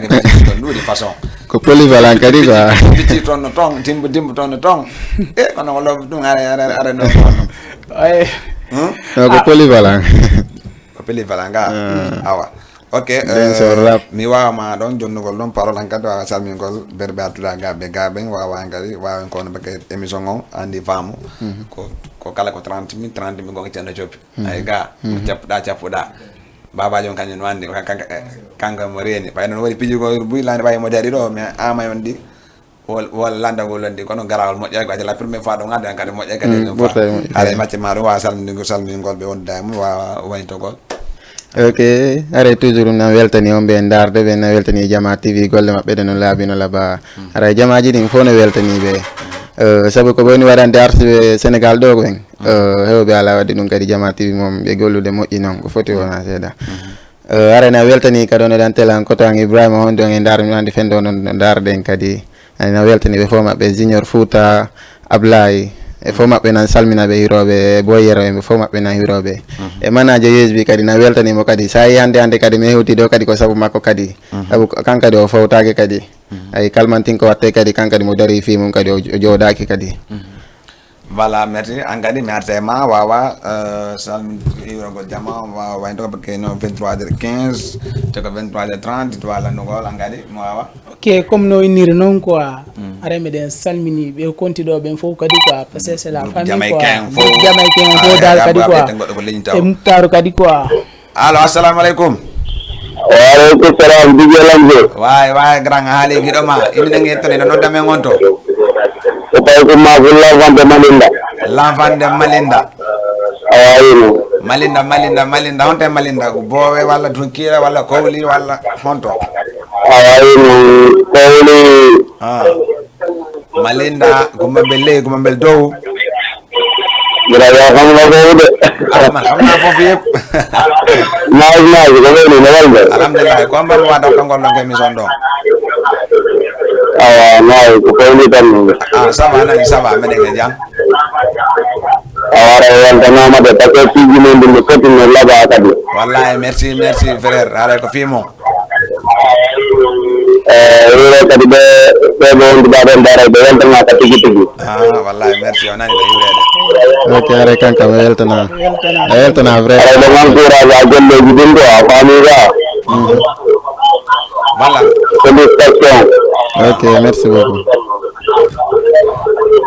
ko polyvalent kadi quoi. Picci toon no toon, dimbo, dimbo toon no toon. E kono ko love tun, are, are, are no. Ay. Hmm? Non, ko polyvalent. Ko polyvalent ga. Ah. Awa. Ok. Dancehall, euh, rap. Mi wawa ma ɗon jonnugol ɗon parole, hankadi wawa salmingol berɓe artuɗa ga ɓe ga ɓen, wawa hankadi wawa en kono ɓe émission on andi faamu. Mhm. Ko, ko kala ko trente mille, trente mille gonga ceerno coppi. Mhm. Ay ga, mhm, cappuɗa, cappuɗa. Babajo on kañum no andi, ko kanka, kanka mo reeni. Ɓay noon waɗi piiji ko buy lande ɓay mo dari ɗo, mais ama on di. Wol, wol landagol on di, kono garawol moƴƴa, ko la première fois ɗo nganndu en kadi moƴƴa kadi. Mm, ɗum ɓurta e moƴƴa. Haɗa macce ma ɗum wawa salmingol, salmingol ɓe wonduda e mum, wawa waytogol. Ok, haray toujours ɗum nan weltani on ɓe ndaarde ɓe, nan weltani Jama T V, golle maɓɓe ɗe no laabi no laba. Mm. Haray jamaaji ɗin fof no weltani ɓe. Mm. Eh, sabu ko woni waɗande arsuɓe Sénégal ɗo ɓen. Mm. Eh, hewɓe ala waɗde ɗum kadi Jama T V moom ɓe gollude moƴƴi noon, ko foti wona seeɗa. Mm. Eh, haray na weltani kadi on e ɗan tela an koto an Ibrahima on ɗon e ndaar mi andi fende on no ndaarde en kadi. Ay, na weltani ɓe fof maɓɓe, Junior Fouta, Ablaye, e fof maɓɓe nan salmina ɓe hirooɓe, e Boy Yero en, ɓe fof maɓɓe nan hirooɓe. Mhm. E manager U S B kadi na weltani mo kadi. Sa yi hannde, hannde kadi mi hewti ɗo kadi ko sabu makko kadi. Mhm. Sabu ko, kan kadi o fawtaake kadi. Mhm. Ay, kalmantin ko watte kadi, kan kadi mo dari fii mum kadi, o, o jooɗaaki kadi. Mhm. Voilà, merci. An kadi mi arta e ma, wawa, euh, salminde hirogol jama, wawa wayno ko keno vingt-trois heures quinze, te ko vingt-trois heures trente, to lannugol, an kadi, mo wawa. Ok, comme no inniri noon quoi. Mm. Haray meɗen salmini ɓe konti ɗo ɓen fof kadi quoi, parce que c'est la famille quoi. Jamaïcain fof. Jamaïcain fof dal kadi quoi. E Muktaaru kadi quoi. Allo, assalamu aleykum. Wa aleykum salam, Didier Lamzo. Way, way, grand, a haali giɗo ma. Imi nangi hettoɗe, no nodda men on to? Ko tawi ko ma ko Lavande Malinda. Lavande Malinda. Awa, yino. Malinda, Malinda, Malinda. Honto e Malinda? Ko Boowe walla Dunkiira walla Kowli walla honto? Awa, yino. Kowli. Ah. Malinda, Gumba Mbel ley, Gumba Mbel dow. Mbiɗa yo kam no fof de. Ah, man, xam naa foofu yëpp. Naaj, naaj, ko woni, no welde? Alhamdulillah, ko mbaɗi wada ko ngol ɗon ko émission ɗo? Awa, naaj, ko fawni tan. Ah, ça va, nani, ça va, meɗen e jam. Awa, ara e wontanama de, parce que piiji men ɗin no foti no laba kadi. Wallahi, merci, merci, frère. Haray ko fii mo. Eh, rewre kadi ɓe, ɓe, ɓe wonduɓe ɗon daara, ɓe weltanama ka tigi tigi. Ah, wallahi, merci, o nani no hiwrede. Ok, haray kanka, mi weltana. Mi weltana, vrai. Haray ɗum encourage a golleji ɗin ko a faami ga. Mhm. Voilà. Félicitations. Ok, merci beaucoup.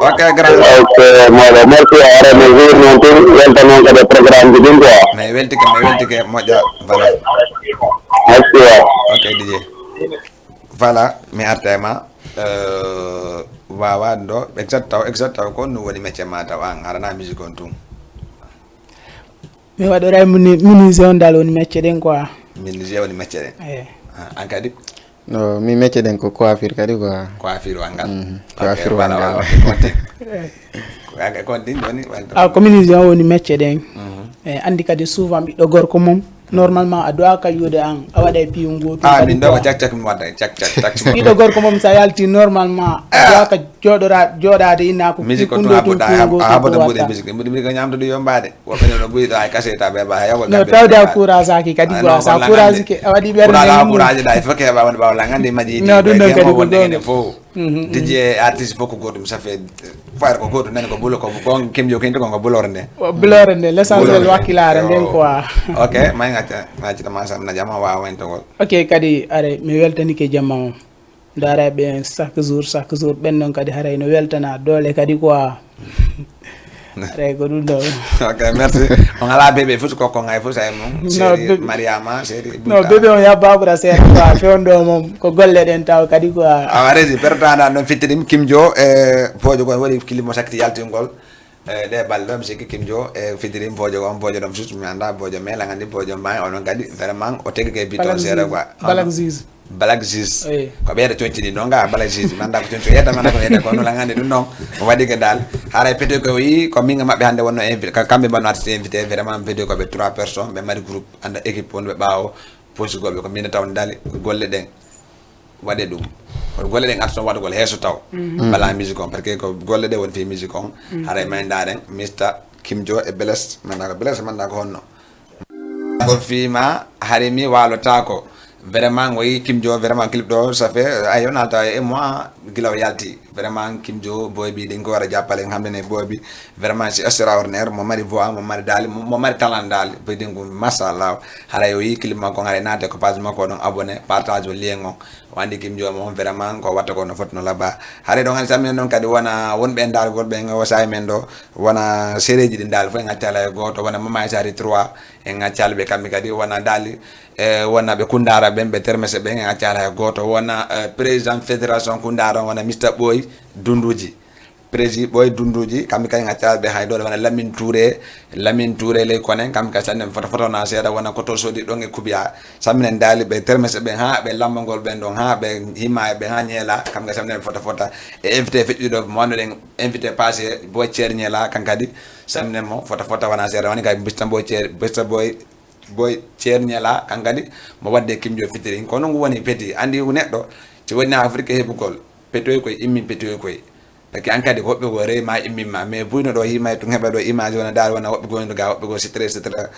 Ok, grand. Ok, mawɗo, merci, haray mi hiwri noon tun, welta noon kadi e programme ji ɗin quoi. Mi weltike, mi weltike, moƴƴa, voilà. Merci, wa. Ok, D J. Voilà, mi arta e ma. Euh, wawa ɗo, exact taw, exact taw, ko honɗum woni métier ma taw an, harana musique on tun? Mi waɗoray mini-, menuisier on dal woni métier ɗen quoi. Menuisier woni métier ɗen? Eh. Ah, an kadi? No, mi métier ɗen ko coiffure kadi quoi. Coiffure wanngal? Mhm, ok, coiffure voilà, wanngal. Voilà, ok, continue. Eh. Ko, ok, continue, woni, woni. Ah, ko menuisier on woni métier ɗen. Mhm. Eh, andi kadi souvent ɓiɗɗo gorko mum. Normalement, a duwaaka yi'ude an, a waɗay piyun gootu. Ah, min ɗo ko cak cak mi waɗay, cak cak, cak. Ɓiɗɗo gorko mum, sa yalti normalement, a duwaaka jooɗora-, jooɗaade inna ko musique ko tun a haɓoɗa, a haɓoto mbuuɗe musique. Mbuuɗe musique ko ñaamdude yo mbaade. Woɓɓe no, no mbuuɗi ɗo ay kaseta ɓe ba, yawa. No, tawde a courage aki kadi quoi, sa courage ke, a waɗi ɓernde. Courage, courage da, il faut que heɓa woni ɓawo la, ngandi maji. No, ɗum ɗon kadi ko ɗon. Fof. Mhm, mhm. D J artiste fof ko gootum, ça fait, faire ko gootum, nani ko bulo, ko, ko kemjo kento, ko bulore nde. Ko bulore nde, l'essentiel. Bulore. Wakkilaare nden quoi. Ok, may ngacca, ngaccita ma sam na jama wawa wayntogol. Ok, kadi are, mi weltanike jama on. Ndaara ɓe chaque jour, chaque jour, ɓen non kadi haray no weltana doole kadi quoi. Eyi, ko ɗum ɗo. Ok, merci. On alaa bébé fof ko ko ngay fof sa mum. Seri Mariama, seri. No bébé on yabba ɓura seeɗa quoi, fewndo mom ko golle ɗen taw kadi quoi. Awa resi pertanda noon fittirim Kim Jo e boojo goo waɗi kilimo sakkiti yaltingol. E ɗe balle ɗo mi sikki Kim Jo e fittirim boojo on boojo ɗon sus mi annda boojo mela gandi boojo mbawi onon kadi vraiment o tegi ke bito seeɗa quoi. Balak Ziz. Black Juice. Ko ɓeeɗo coñci ɗi ɗon ga Black Juice mi annda ko coñci yetta mi annda ko yetta ko nula gandi ɗum ɗon o waɗi ke dal. Haray pete ko yi ko minga maɓɓe hannde wonno invité kamɓe mbanno artiste invité vraiment pete ko ɓe trois personnes ɓe mari groupe annda équipe wonɓe ɓaawo posugolɓe ko mbina taw dali golle ɗen waɗe ɗum. Kono golle ɗen artiste on waɗugol heeso taw bala musique on parce que ko golle ɗe woni fi musique on. Haray may ndaren Mister Kim Jo e Black mi annda ko Black mi annda ko honno. Ko fiima hari mi waalotako. Vraiment ngoyi Kim Jo vraiment clip ɗo ça fait ayo nata e moi gila o yalti. Vraiment Kim Jo boy bi ɗin ko wara jappale hamde ne boy bi. Vraiment c'est extraordinaire mo mari voix mo mari dali mo mari talent dali boy ɗin ko mashallah. Haray o yi clip makko ngare nate ko page makko ɗon abonné partage o lien on. O andi Kim Jo mo vraiment ko watta ko no foti no labba. Haray ɗon hani saminen noon kadi wona wonɓe e dargol ɓe o sawi men ɗo wona sereji ɗi dali fof en accala e goto wona mama e sari trois. En accali ɓe kamɓe kadi wona dali e wona ɓe kundara ɓen ɓe termese ɓen en accali hay goto wona président fédération kundara on wona mista ɓoy dunduji prési ɓoy dunduji kamɓe kadi en accali ɓe hay dole wona lamin touré lamin touré ley konen kamɓe kadi sanne foto foto na seeɗa wona koto sodi ɗon e kubiya samminen dali ɓe termese ɓen ha ɓe lambagol ɓen ɗon ha ɓe hima e ɓen ha ñeela kamɓe kadi samminen foto fota e invité feƴƴuɗo mo wannoɗen invité passé boy ceer ñeela kan kadi samminen mo foto fota wona seeɗa woni kadi mista boy ceer mista boy boy ceerñela kan kadi mo wadde kimjo fitirin kono ngu woni peti andi neɗɗo si woni afrique heɓugol petoy koye immin petoy koye peki an kadi ko hoɓɓe ko rewi ma immin ma mais buyno ɗo himay tun heɓa ɗo image wona daal wona hoɓɓe goyno ga hoɓɓe go sitre sitre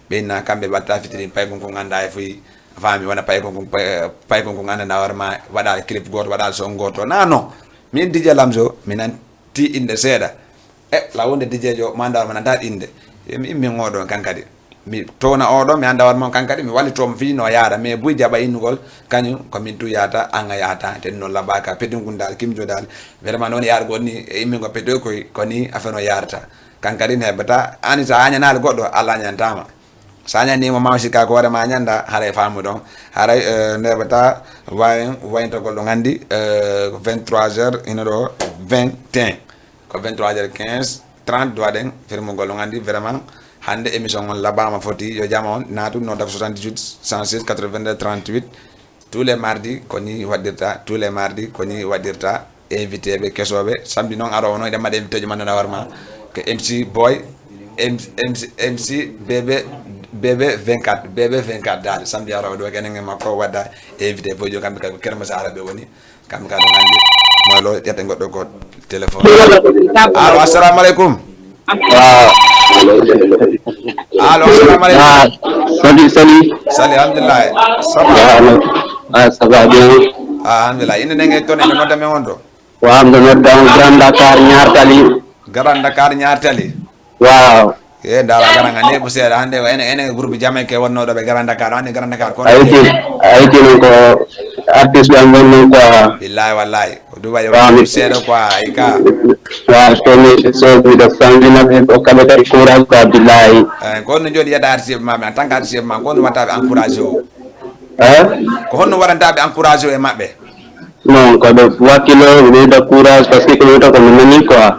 ɓe inna kamɓe watta fitirin paykon ko ganda e fuyi faami wona paykon ko paykon ko ganda na warma waɗal clip goto waɗal son goto na non min dj lamso mi nanti inde seeɗa e la wonde dj jo ma ndawar ma nanta inde mi immin oɗo kan kadi mi towna oɗo mi annda hoore mon kan kadi mi wallitomo fii no yaara mais buy jaɓa innugol kañum ko min tu yahata an a yahata te ɗum noon labaka pedingol dal kimjo dal vraiment noon yaarugol ni e immingo pedoy koy ko ni affaire o yaarata kan kadi ne heɓata ani sa añanaali goɗɗo allah añantama sa añanimo ma sikka ko hoore ma añanda haray famu ɗon haray ne heɓata wawen wayntogol ɗo gandi ko vingt trois heures ino ɗo vingt et un ko vingt trois heures quinze trente doit ɗen firmugol on andi vraiment hande émission on labama foti yo jama on naatu no dako soixante dix huit cent six quatre vingt deux trente huit tous les mardis ko ni waɗirta tous les mardis ko ni waɗirta invité ɓe kesoɓe samedi noon aro ono eɗen mbaɗa invité ji manno nawar ma ko mc boy mc mc bb bb vingt quatre bb vingt quatre dal samedi aro ɗo kenen e makko wadda invité boy jo kamɓe kadi ko kermasa araɓe woni kam ka ɗum andi mawlo ƴetta goɗɗo ko téléphone allo assalamu aleykum allo assalamu aleykum sali sali sali alhamdulillah saba ah saba bien ah alhamdulillah inde nenge toon ene nodda men on ɗo wamde nodda on grand dakar ñartali grand dakar ñartali waaw e dara garanga neeɓu seeɗa hannde ko enen enen groupe jamaïque wonnooɗo ɓe gara dakar hannde gara dakar kono ayti ayti noon ko artiste ɓe am won noon quoi billahi wallahi ko ɗum waɗi waɗi seeɗa quoi ay ka waaw kono soɓiɗo sanginami ko kamɓe kadi courage quoi billahi eyi ko honno jooɗi yiyata artiste maɓe en tant que artiste ma ko honno wattaɓe encouragé o e ko honno waɗantaɓe encouragé o e maɓɓe non ko ɓe wakkilo ɓe ɓeyda courage par ce que ko ɓeyta ko mi nani quoi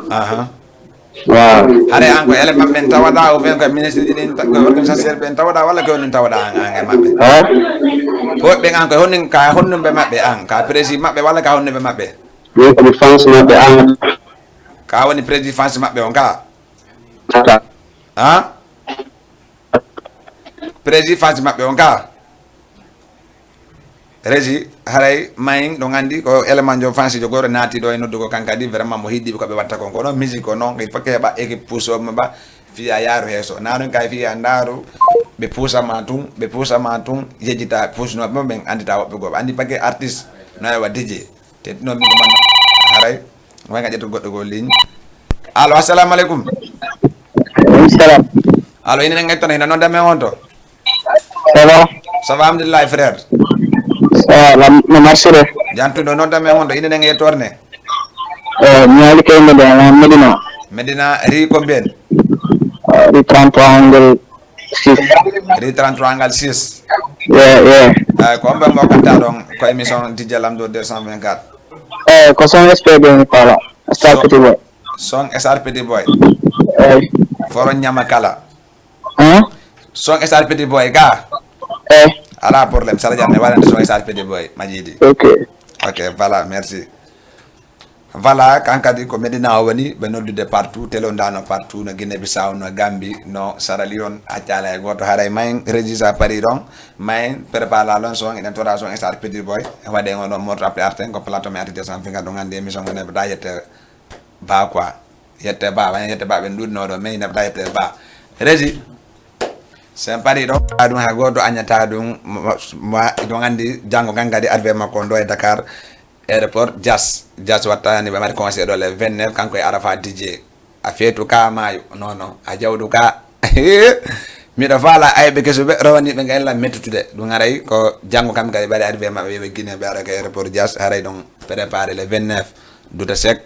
waaw haɗa an ko élément ɓen tawaɗa ou bien ko ministre ji ɗin ko organisation ɓen tawaɗa walla ko honɗum tawaɗa an an e maɓɓe ko ɓen an ko honɗum ka honɗum ɓe maɓɓe an ka prési maɓɓe walla ka honɗum ɓe maɓɓe min komi fans maɓɓe an ka woni prési fans maɓɓe on ka ha prési fans maɓɓe on ka Régie, haray mayin ɗo gandi ko élément jo fansijo goto naati ɗo e noddugo kan kadi vraiment mo hiddiɓe ko ɓe watta kon ko ɗon musique o noon il faut que heɓa équipe puusoɓe maɓa fiya yaaru heeso naɗon kay fiya ndaaru ɓe puusama tun ɓe puusama tun yejjita puusnoɓe mo ɓen andita woɓɓe goo ɓe andi paquet artiste no e wa dj te ɗino min ko man haray way ka ƴetto goɗɗo goo ligne allo assalamu aleykum salam allo inen en ƴettana hino nodda men on to Ça va? Ça va, alhamdulillahi, frère. Ça va, no marsude? Jantuɗo, noon tan men honto, inde nden e yettoore nde. Eyi, mi haali kayde nde, Amadou Medina. Medina, rue combien? Rue trente-trois angle six. Rue trente-trois angle six. Yeah, yeah. Eh, ko on ɓe mo kanta ɗon ko émission D J Lamdo deux cent vingt-quatre. Eh, ko son S P D mi fala. Star Petit Boy. Son S R Petit Boy. Eh, Foron ñama kala. Hein? Son S R Petit Boy ga. Eh, Ala problème, sala jam e waɗande son S R Petit Boy, majidi. Ok. Ok, voilà, merci. Voilà, kan kadi ko Medina o woni, ɓe noddude partout, télé o ndano partout, no Guinée Bissau, no Gambie, no Sierra Leone, accala e goto, haray mayen régisa pari ɗon, mayen prépare la leçon, enen tora son S R Petit Boy, waɗe on ɗon morto après arten, ko plateau men artide sans finga ɗon andi émission mo neɓata yette ba quoi, yette ba, waña yette ba ɓe ɗuɗno ɗo, mais neɓata yette ba. Régi, sen pari ɗon, ɗum ha goto añata ɗum, ma, ɗon andi janngo kan kadi arrivé makko on ɗo e Dakar, Aéroport Diass, Diass wattani ɓe mari conseil ɗo le vingt-neuf, kanko e Arafa D J. A feetu ka maayo, non, non, a jawdu ka. Miɗo faala ayɓe kesuɓe, rowaniɓe ngayla mettutude. Ɗum aray ko janngo kam kadi ɓe ari arrivé maɓɓe, ɓe Guinée, ɓe ara ka aéroport Diass, haray ɗon préparé le vingt-neuf, duta sec,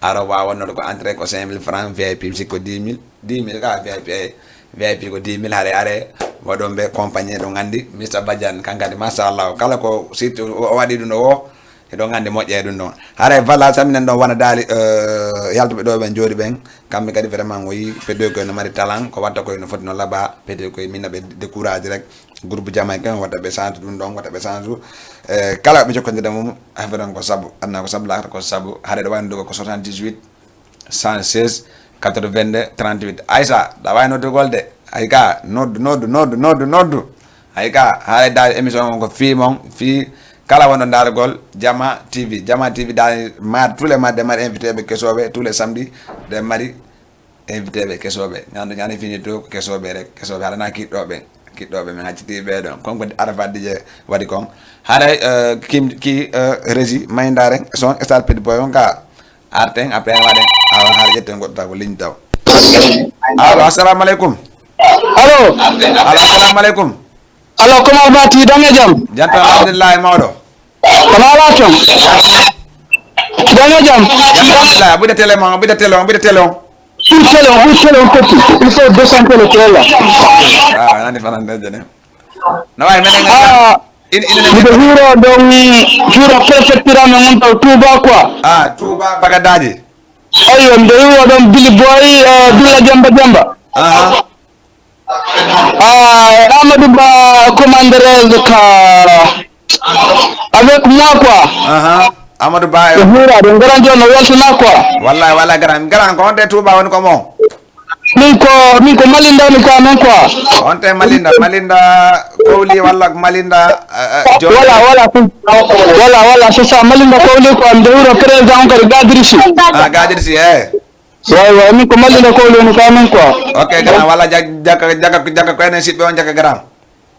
aro wawa wonnoɗo ko entrée ko cinq mille francs, V I P sikko dix mille, dix mille ka V I P, V I P ko dix mille, haray are, waɗon ɓe compagnie ɗum andi, Mister Badiane, kankadi, machallah, kala ko sirti o waɗi ɗum ɗo o, Eɗon anndi moƴƴa e ɗum ɗon. Haray voilà, salminen ɗon wona daali, eh, yaltuɓe ɗo ɓen jooɗi ɓen. Kamɓe kadi vraiment o yi Petit Boy no mari talent, ko watta koye no foti no laaɓa, Petit Boy min no ɓe décourage rek. Groupe jamaïcain watta ɓe change ɗum ɗon, watta ɓe change. Eh, kala ɓe jokkondirde mum, affaire on ko sabu, aduna ko sabu, laakara ko sabu. Haray ɗo wayno ɗo ko soixante-dix-huit, cent seize, quatre-vingt-deux, trente-huit. Aïssa, ɗa wawi noddugol de. Ay ka, noddu, noddu, noddu, noddu, noddu. Ay ka, haray daal émission on ko fii mon, fii kala wonɗo ndaarugol Jama T V. Jama T V daal mar-, tous les mardis, ɗe mari invité ɓe kesooɓe, tous les samedis, ɗe mari invité ɓe kesooɓe. Ñande, ñande fini to ko kesooɓe rek, kesooɓe. Haɗa na kiɗɗoɓe, kiɗɗoɓe men acciti ɓe ɗon. Kon ko Arafa D J waɗi kon. Haray, eh, kim, ki, eh, régie, mayndare, son, star Petit Boy on ka. Arten, après, waɗen, awa, haɗa ƴetten goɗɗo taw ko ligne taw. Allo, assalamu aleykum. Allo. Allo, assalamu aleykum. Allo, comment vas-tu? Dame jam. Janto, alhamdulillahi, mawɗo. Comment vas-tu? Dame jam. Alhamdulillahi, ɓuɗe télé mon, ɓuɗe télé on, ɓuɗe télé on. Ɓuɗe télé on, ɓuɗe télé on, petit. Il faut deux cents télé, télé là. Ah, nani fanande jene. No wawi menen. Ah, In, in, in, miɗo hiiro ɗon, hiiro préfecture amen on taw Touba quoi. Ah, Touba Bagadaji. Eyyo, miɗo hiiro ɗon Billy Boy, eh, Billa Jamba Jamba. Ah, Ah, eh, Amadou Ba, commandeur ka avec moi quoi. Ah, Amadou Ba. Ko hiiraɗo, garan jono weltana quoi. Wallahi, wallahi, garan, garan ko honde Touba woni ko mo. Min ko, min ko Malinda mi ka non quoi. Honte Malinda, Malinda Kowli walla ko Malinda, eh, eh, Joola? Voilà, voilà, c'est, voilà, voilà, c'est ça, Malinda Kowli quoi, miɗo hiiro président on kadi Gadrisi. Ah, Gadrisi, eh. Way, way, min ko Malinda Kowli woni ka non quoi. Ok, garan, walla jag-, jaka, jaka, jaka ko enen siɓɓe on jaka garan.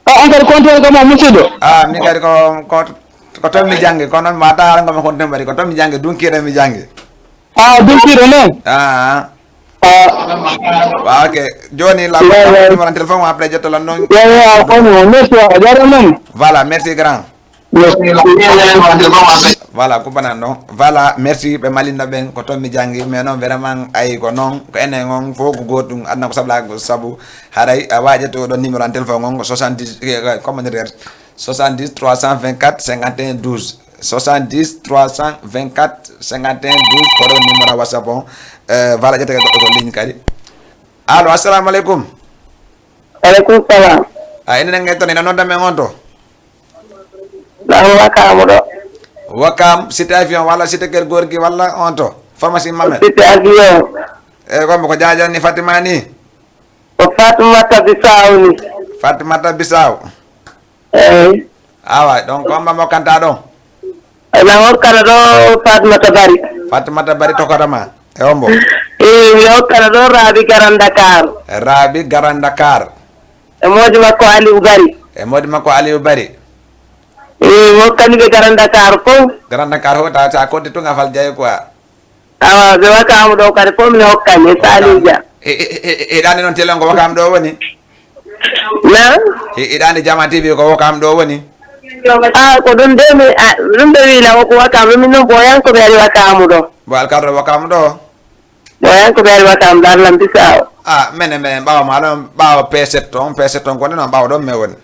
Ah, on kadi kontoon kam o musidɗo. Ah, min kadi ko, ko, ko toon mi janngi, kono noon ma taw haala ngam kontoon mbaɗi, ko toon mi janngi, dunkiiɗo mi janngi. Ah, dunkiiɗo noon? Ah. Ah. Wa, ok. Jooni la numéro téléphone o après jetto lan noon. Ya, ya, kono merci, a jarama noon. Voilà, merci grand. Voilà, kubanan ɗon. Voilà, merci ɓe Malinda ɓen, ko toon mi janngi, mais noon vraiment ay ko noon, ko enen on fof ko gootum, aduna ko sabla ko sabu, haray a waƴato ɗon numéro an téléphone on ko soixante-dix, eh, comment dire, soixante-dix trois cent vingt-quatre cinquante et un douze, soixante-dix trois cent vingt-quatre cinquante et un douze, ko ɗon numéro WhatsApp on. Eh, voilà, ƴetta goɗɗo ko ligne kadi. Allo, assalamu aleykum. Aleykum salam. A enen en ngettani, ina nodda men on to? Ɗan Wakamu ɗo. Wakam, cité avion walla cité kër góor gi walla on to? Pharmacie Mamel. Cité avion. E ko mbo ko jaajan ni Fatima ni? Ko Fatimata Bisaw ni. Fatimata Bisaw. Eyi. Awa, donc ko mbo mo kanta ɗo? Na hokkata ɗo Fatimata Bari. Fatimata Bari tokota ma. E hombo? Eyi, mi hokkata ɗo Rabi Garan Dakar. Rabi Garan Dakar. E moodi makko Aliou Bari. E moodi makko Aliou Bari. Eyi, mi hokkani ɓe Garan Dakar fof. Garan Dakar fof, ta sa kodde tun a fal jeyi quoi. Awa, ɓe Wakamu ɗo kadi fof mine hokkani, e Saliou Dia. E, e, e, e, e ɗani noon télé on ko Wakamu ɗo woni? Na? E, e ɗani Jama T V ko Wakamu ɗo woni? Ah, ko ɗum de mi, ah, ɗum ɓe wiila o ko Wakamu, min noon boyankoɓe ari Wakamu ɗo. Bo alkadro Wakamu ɗo? Ɗo hen ko ɓeeri wa kam ɗar lam bisawo. Ah, mene, mene, ɓawa ma ɗon, ɓawa P sept on, P sept on, ko nden on ɓawa ɗon me woni.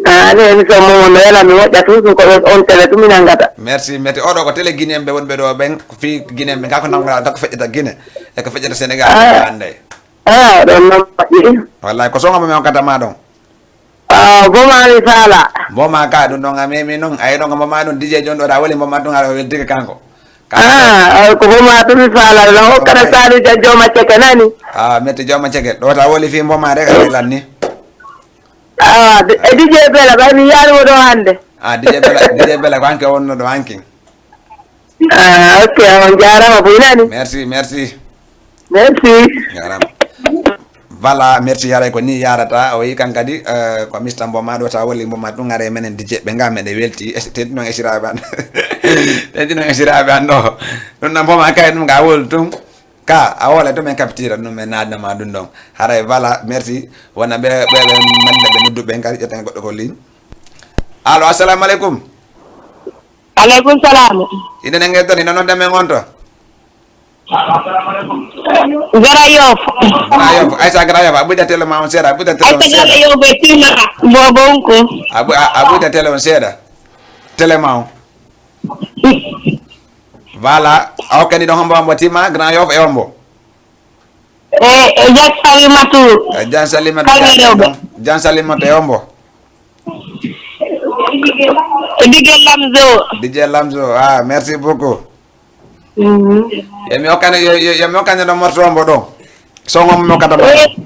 Ah, ne émission mo mo no yela mi moƴƴa tun, ko on, on télé tun mi nangata. Merci, merci. Oɗo ko télé Guinéen ɓe wonɓe ɗo ɓen, ko fi Guinéen ɓe, ka ko nangata, ko feƴƴata Guinée, e ko feƴƴata Sénégal, ah, ande. Ah, ɗon non moƴƴi. Wallahi, ko songo mo mi hokkata ma ɗon. Ah, boma mi faala. Boma ka ɗum ɗon a memi non, ayi ɗon ko boma ɗum D J John ɗo da woli boma ɗum aɗa weltike kanko. Ah, ko boma ɗum mi faala, la hokkata saalu ja joma ceke nani. Ah, metti joma ceke. Ɗo ta woli fi boma rek a lan ni. Ah, e D J Bela, ɓay mi yaari mo ɗo hannde. Ah, D J Bela, D J Bela ko hanke wonno ɗo hankin. Ah, ok, on jaarama boy nani. Merci, merci. Merci. Jaarama. Voilà, merci, haray ko ni yarata. O yi kan kadi, eh, ko mista mboma ɗo ta woli mboma ɗum are menen D J ɓe nga meɗe welti. Es-, teddi noon e siraɓe an. Teddi noon e siraɓe an ɗo. Ɗum na mboma kay ɗum ga wol ɗum. Ka, a wole to men capture ɗum men naatna ma ɗum ɗon. Haray voilà, merci. Wona ɓe, ɓe, ɓe malla ɓe noddu ɓen kadi ƴetten goɗɗo ko ligne. Allo, assalamu aleykum. Aleykum salam. Ina nange ton, ina nodda men on to. Gara Yoff. Gara Yoff, Aïssa Gara Yoff, a ɓuyda télé ma on seeɗa, a ɓuyda télé on Aïssa Gara seeɗa. Yoff e Tima, Bobo Unko. A ɓu-, a, a ɓuyda télé on seeɗa. Télé ma on. Voilà, a hokkani ɗon hombo hombo Tima, Grand Yoff e hombo. E, e Jan Salimatu. E Jan Salimatu. Kalme Jan, rewɓe. Jan Salimatu e hombo. E Digel Lamzo. Digel Lamzo, ah, merci beaucoup. Mhm. Yo mi hokkane, yo, yo, yo mi hokkane ɗo morceau hombo ɗo. Songo mo mi hokkata ma. E,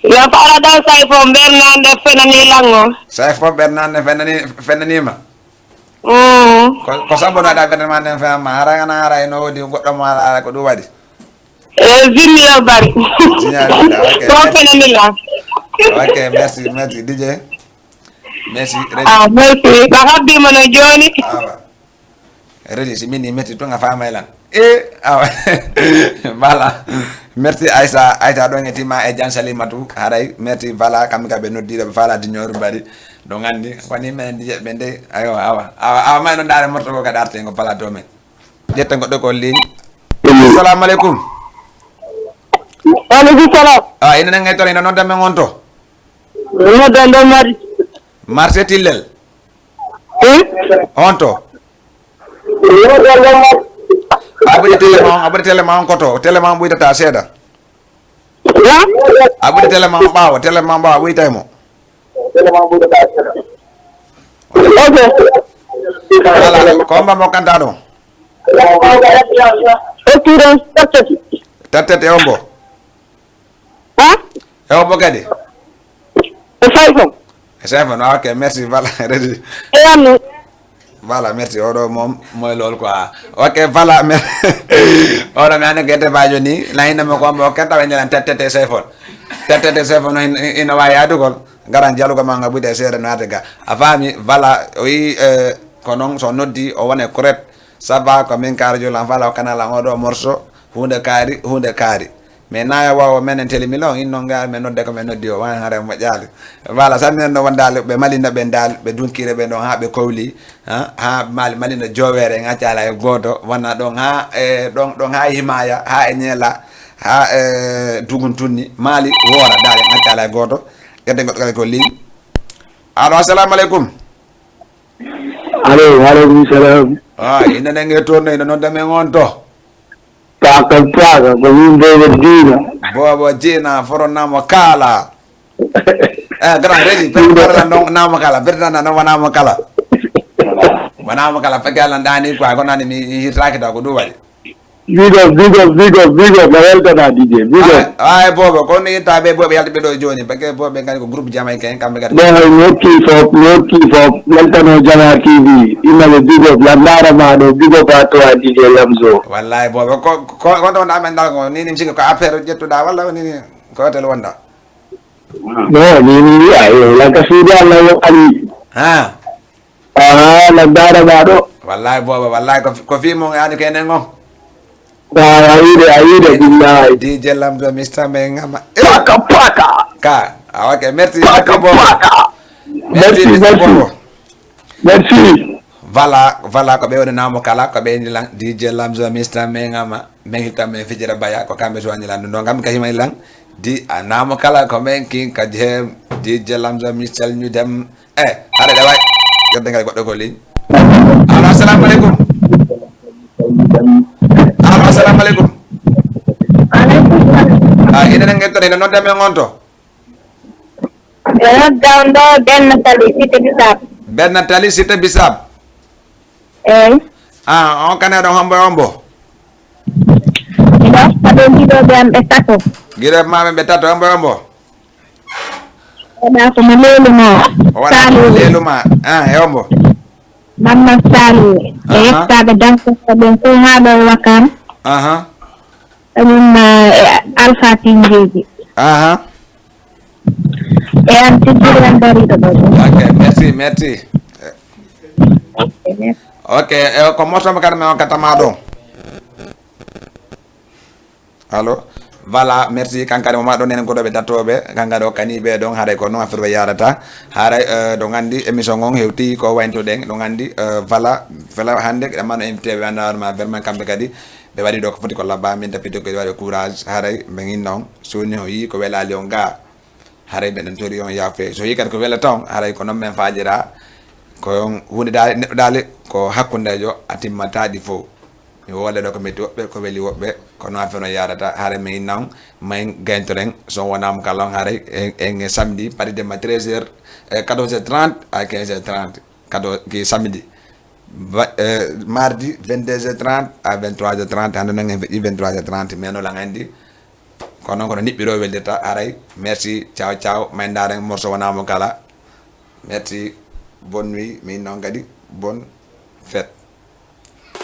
yo fala ɗon say fo mbernande fenani lango. Say fo mbernande fenani, fenanima. Mm. Ko, ko sabu no aɗa ɓernde ma nden fenanma, hara ana hara eno woodi goɗɗo mo ala, ala ko ɗum waɗi. Eh, Junior Bari. Junior Bari, ok, merci. Ko fenanila. Ok, merci, merci, D J. Merci, Régis. Ah, merci. Ko habbima no jooni. Awa. Régis, si min ni metti tun a faamay lan. Eh, awa. Voilà. Merci, Aïssa. Aïssa ɗon e Tima e Jan Salimatu. Haray, merci, voilà. Kamɓe ka ɓe noddiɗo, ɓe faala Junior Bari. Ɗon anndi, woni men D J ɓe nde. Ayo, awa. Awa, awa, may no ndaare morto ko ka ɗarte ngo plateau men. Ƴetta goɗɗo ko ligne. Assalamu aleykum. Wa aleykum salam. Ah, ina nange toon, ina nodda men on to? Nodda ɗo mari. Marché Tillel. Hmm? On to? Nodda ɗo mari. A ɓuri télé ma on, a ɓuri télé ma on koto. Télé ma on ɓuytata seeɗa. Ha? A ɓuri télé ma on ɓaawo, télé ma on ɓaawo, a ɓuytay mo. Ok. Voilà, ko hombo mo kanta ɗo? Okkiren tattati. Tattati e hombo? Ha? E hombo kadi? E Sayfon. E Sayfon, ah, ok, merci, voilà, Régis. E Yammi. Voilà, merci. Oɗo moom mooy loolu quoi. Ok, voilà, mer-, oɗo mi ande gerte bajo ni, na hinna mo ko mo ketta wani lan tette te sefon. Tette te sefon ina, ina wawi yaadugol. Garan jalugo ma nga ɓuyde seeɗa naate ga. A faami, voilà, o yi, eh, ko noon so noddi, o wone correct. Ça va, ko min kaara jolan fala o kana lan oɗo morceau. Huunde kaari, huunde kaari. Mais naya wawa menen télé mi law, in noon ga men nodde ko men noddi o, wani hare moƴƴaali. Voilà, sa minen no wondaali, ɓe malina ɓen daal, ɓe dunkire ɓe ɗon, haa ɓe kowli, ha, haa Mali, malina joweere, en accala e gooto, wona ɗon haa e, ɗon, ɗon haa e Himaya, haa e Ñeela, haa e Dugun Tunni, Mali woora daal, en accala e gooto. Ƴette goɗɗo kadi ko ligne. Allo, assalamu aleykum. Allo, wa aleykum salam. Ah, ina nange toon, ina nodda men on to. Paka, paka, ko min Bobo Dina. Bobo Dina, foro namo kala. Eh, grand Régis, per-, per-, non, namo kala, per-, non, non, namo kala. Namo kala, parce que Allah dani quoi, ko nani mi hirtaki taw ko ɗum waɗi. Big up, big up, big up, big up, na weltana D J, big up. Ay, ay, Bobo, ko ni tabe Bobo yalti ɓe ɗo joni, parce que Bobo ɓe ngari ko groupe jamaïcain, kamɓe ngari. Bon, merci fop, merci fop, weltano Jama T V, inna ɓe big up, la ndara ma ɗo, big up à toi, D J Lamzo. Wallahi, Bobo, ko, ko, ko ɗon ɗa men dal ko, ni, ni, sigi ko affaire ƴettuɗa, walla ni, ni, ko hotel wonda? Non, ni, ni, ni, ay, la ka suudu Allah yo ali. Ha. Ah, la ndara ma ɗo. Wallahi, Bobo, wallahi, ko, ko fi mon yani kenen on. Ah, a yiɗe, a yiɗe, billahi. D J Lamzo, Mister Mengama. Eh! Paka, paka. Ka, ah, ok, merci, paka, merci, Bobo. Paka. Merci, merci, merci, Bobo. Merci. Voilà, voilà, ko ɓe woni namo kala, ko ɓe ni lan, D J Lamzo, Mister Mengama, men hitta men fijira baya, ko kamɓe suwani lan, ɗum ɗo kamɓe ka himani lan, di a namo kala, ko men kin ka jem, D J Lamzo, Mister New Dem, eh, haɗa ɗe way, yedde ngal goɗɗo ko ligne. Allo, assalamu aleykum. Allo, assalamu aleykum. Aleykum salam. Ah, ina nan gettoɗe, ina nodda men on to. Ɓe nodda on ɗo Benna Tali, Cité Bissap. Benna Tali, Cité Bissap. Eyi. Ah, on kane ɗon hombo e hombo? Miɗo hokka ɗo giɗoɓe am ɓe tato. Giɗoɓe ma ɓe tato, hombo e hombo? Oɗa ko mo leelu ma. O waɗa ko leelu ma. Ah, e hombo? Mamma Saliou. E Aha. Yettaaɓe Dankoɓe ɓen fof haa ɗo e Wakam. Aha. Kañum e Alpha Tingeji. Aha. E an tijjiri en dariɗo ɗo. Ok, merci, merci. Ok, e ko morso mo kadi men on kattama ɗo. Allo. Voilà, merci. Kankadi mo ma ɗon enen ko ɗo ɓe dattoɓe, kankadi o kaniɓe ɗon, haray ko noon affaire o yarata. Haray eh, ɗon andi émission on hewti ko wayntoɗen, ɗon andi eh, voilà, voilà hande ɗamano invité ɓe anda ma vraiment kamɓe kadi ɓe waɗi ɗo ko foti ko labba, min tapito ko waɗi courage, haray ɓe inna on soni o yi ko welali on ga. Haray meɗen tori on yafe. So yi kadi ko wela taw, haray ko noon men fajira. Ko on hunde dali, neɗɗo dali ko hakkundejo a timmata ɗi fof. Mi wole ɗo ko metti woɓɓe, ko weli woɓɓe, ko noon affaire o yarata. Haray men inna on, men gayntoren, so wonama kala on haray en, en e samedi, paride ma treize heures, eh, quatorze heures trente à quinze heures trente, kado ki samedi. Va- eh, mardi vingt-deux heures trente à vingt-trois heures trente, hande noon en feƴƴi vingt-trois heures trente, mais no lan andi. Kono noon kono niɓɓiro weldirta, haray. Merci, ciao ciao, may ndaren morso wonamo kala. Merci, bonne nuit, min noon kadi, bonne fête.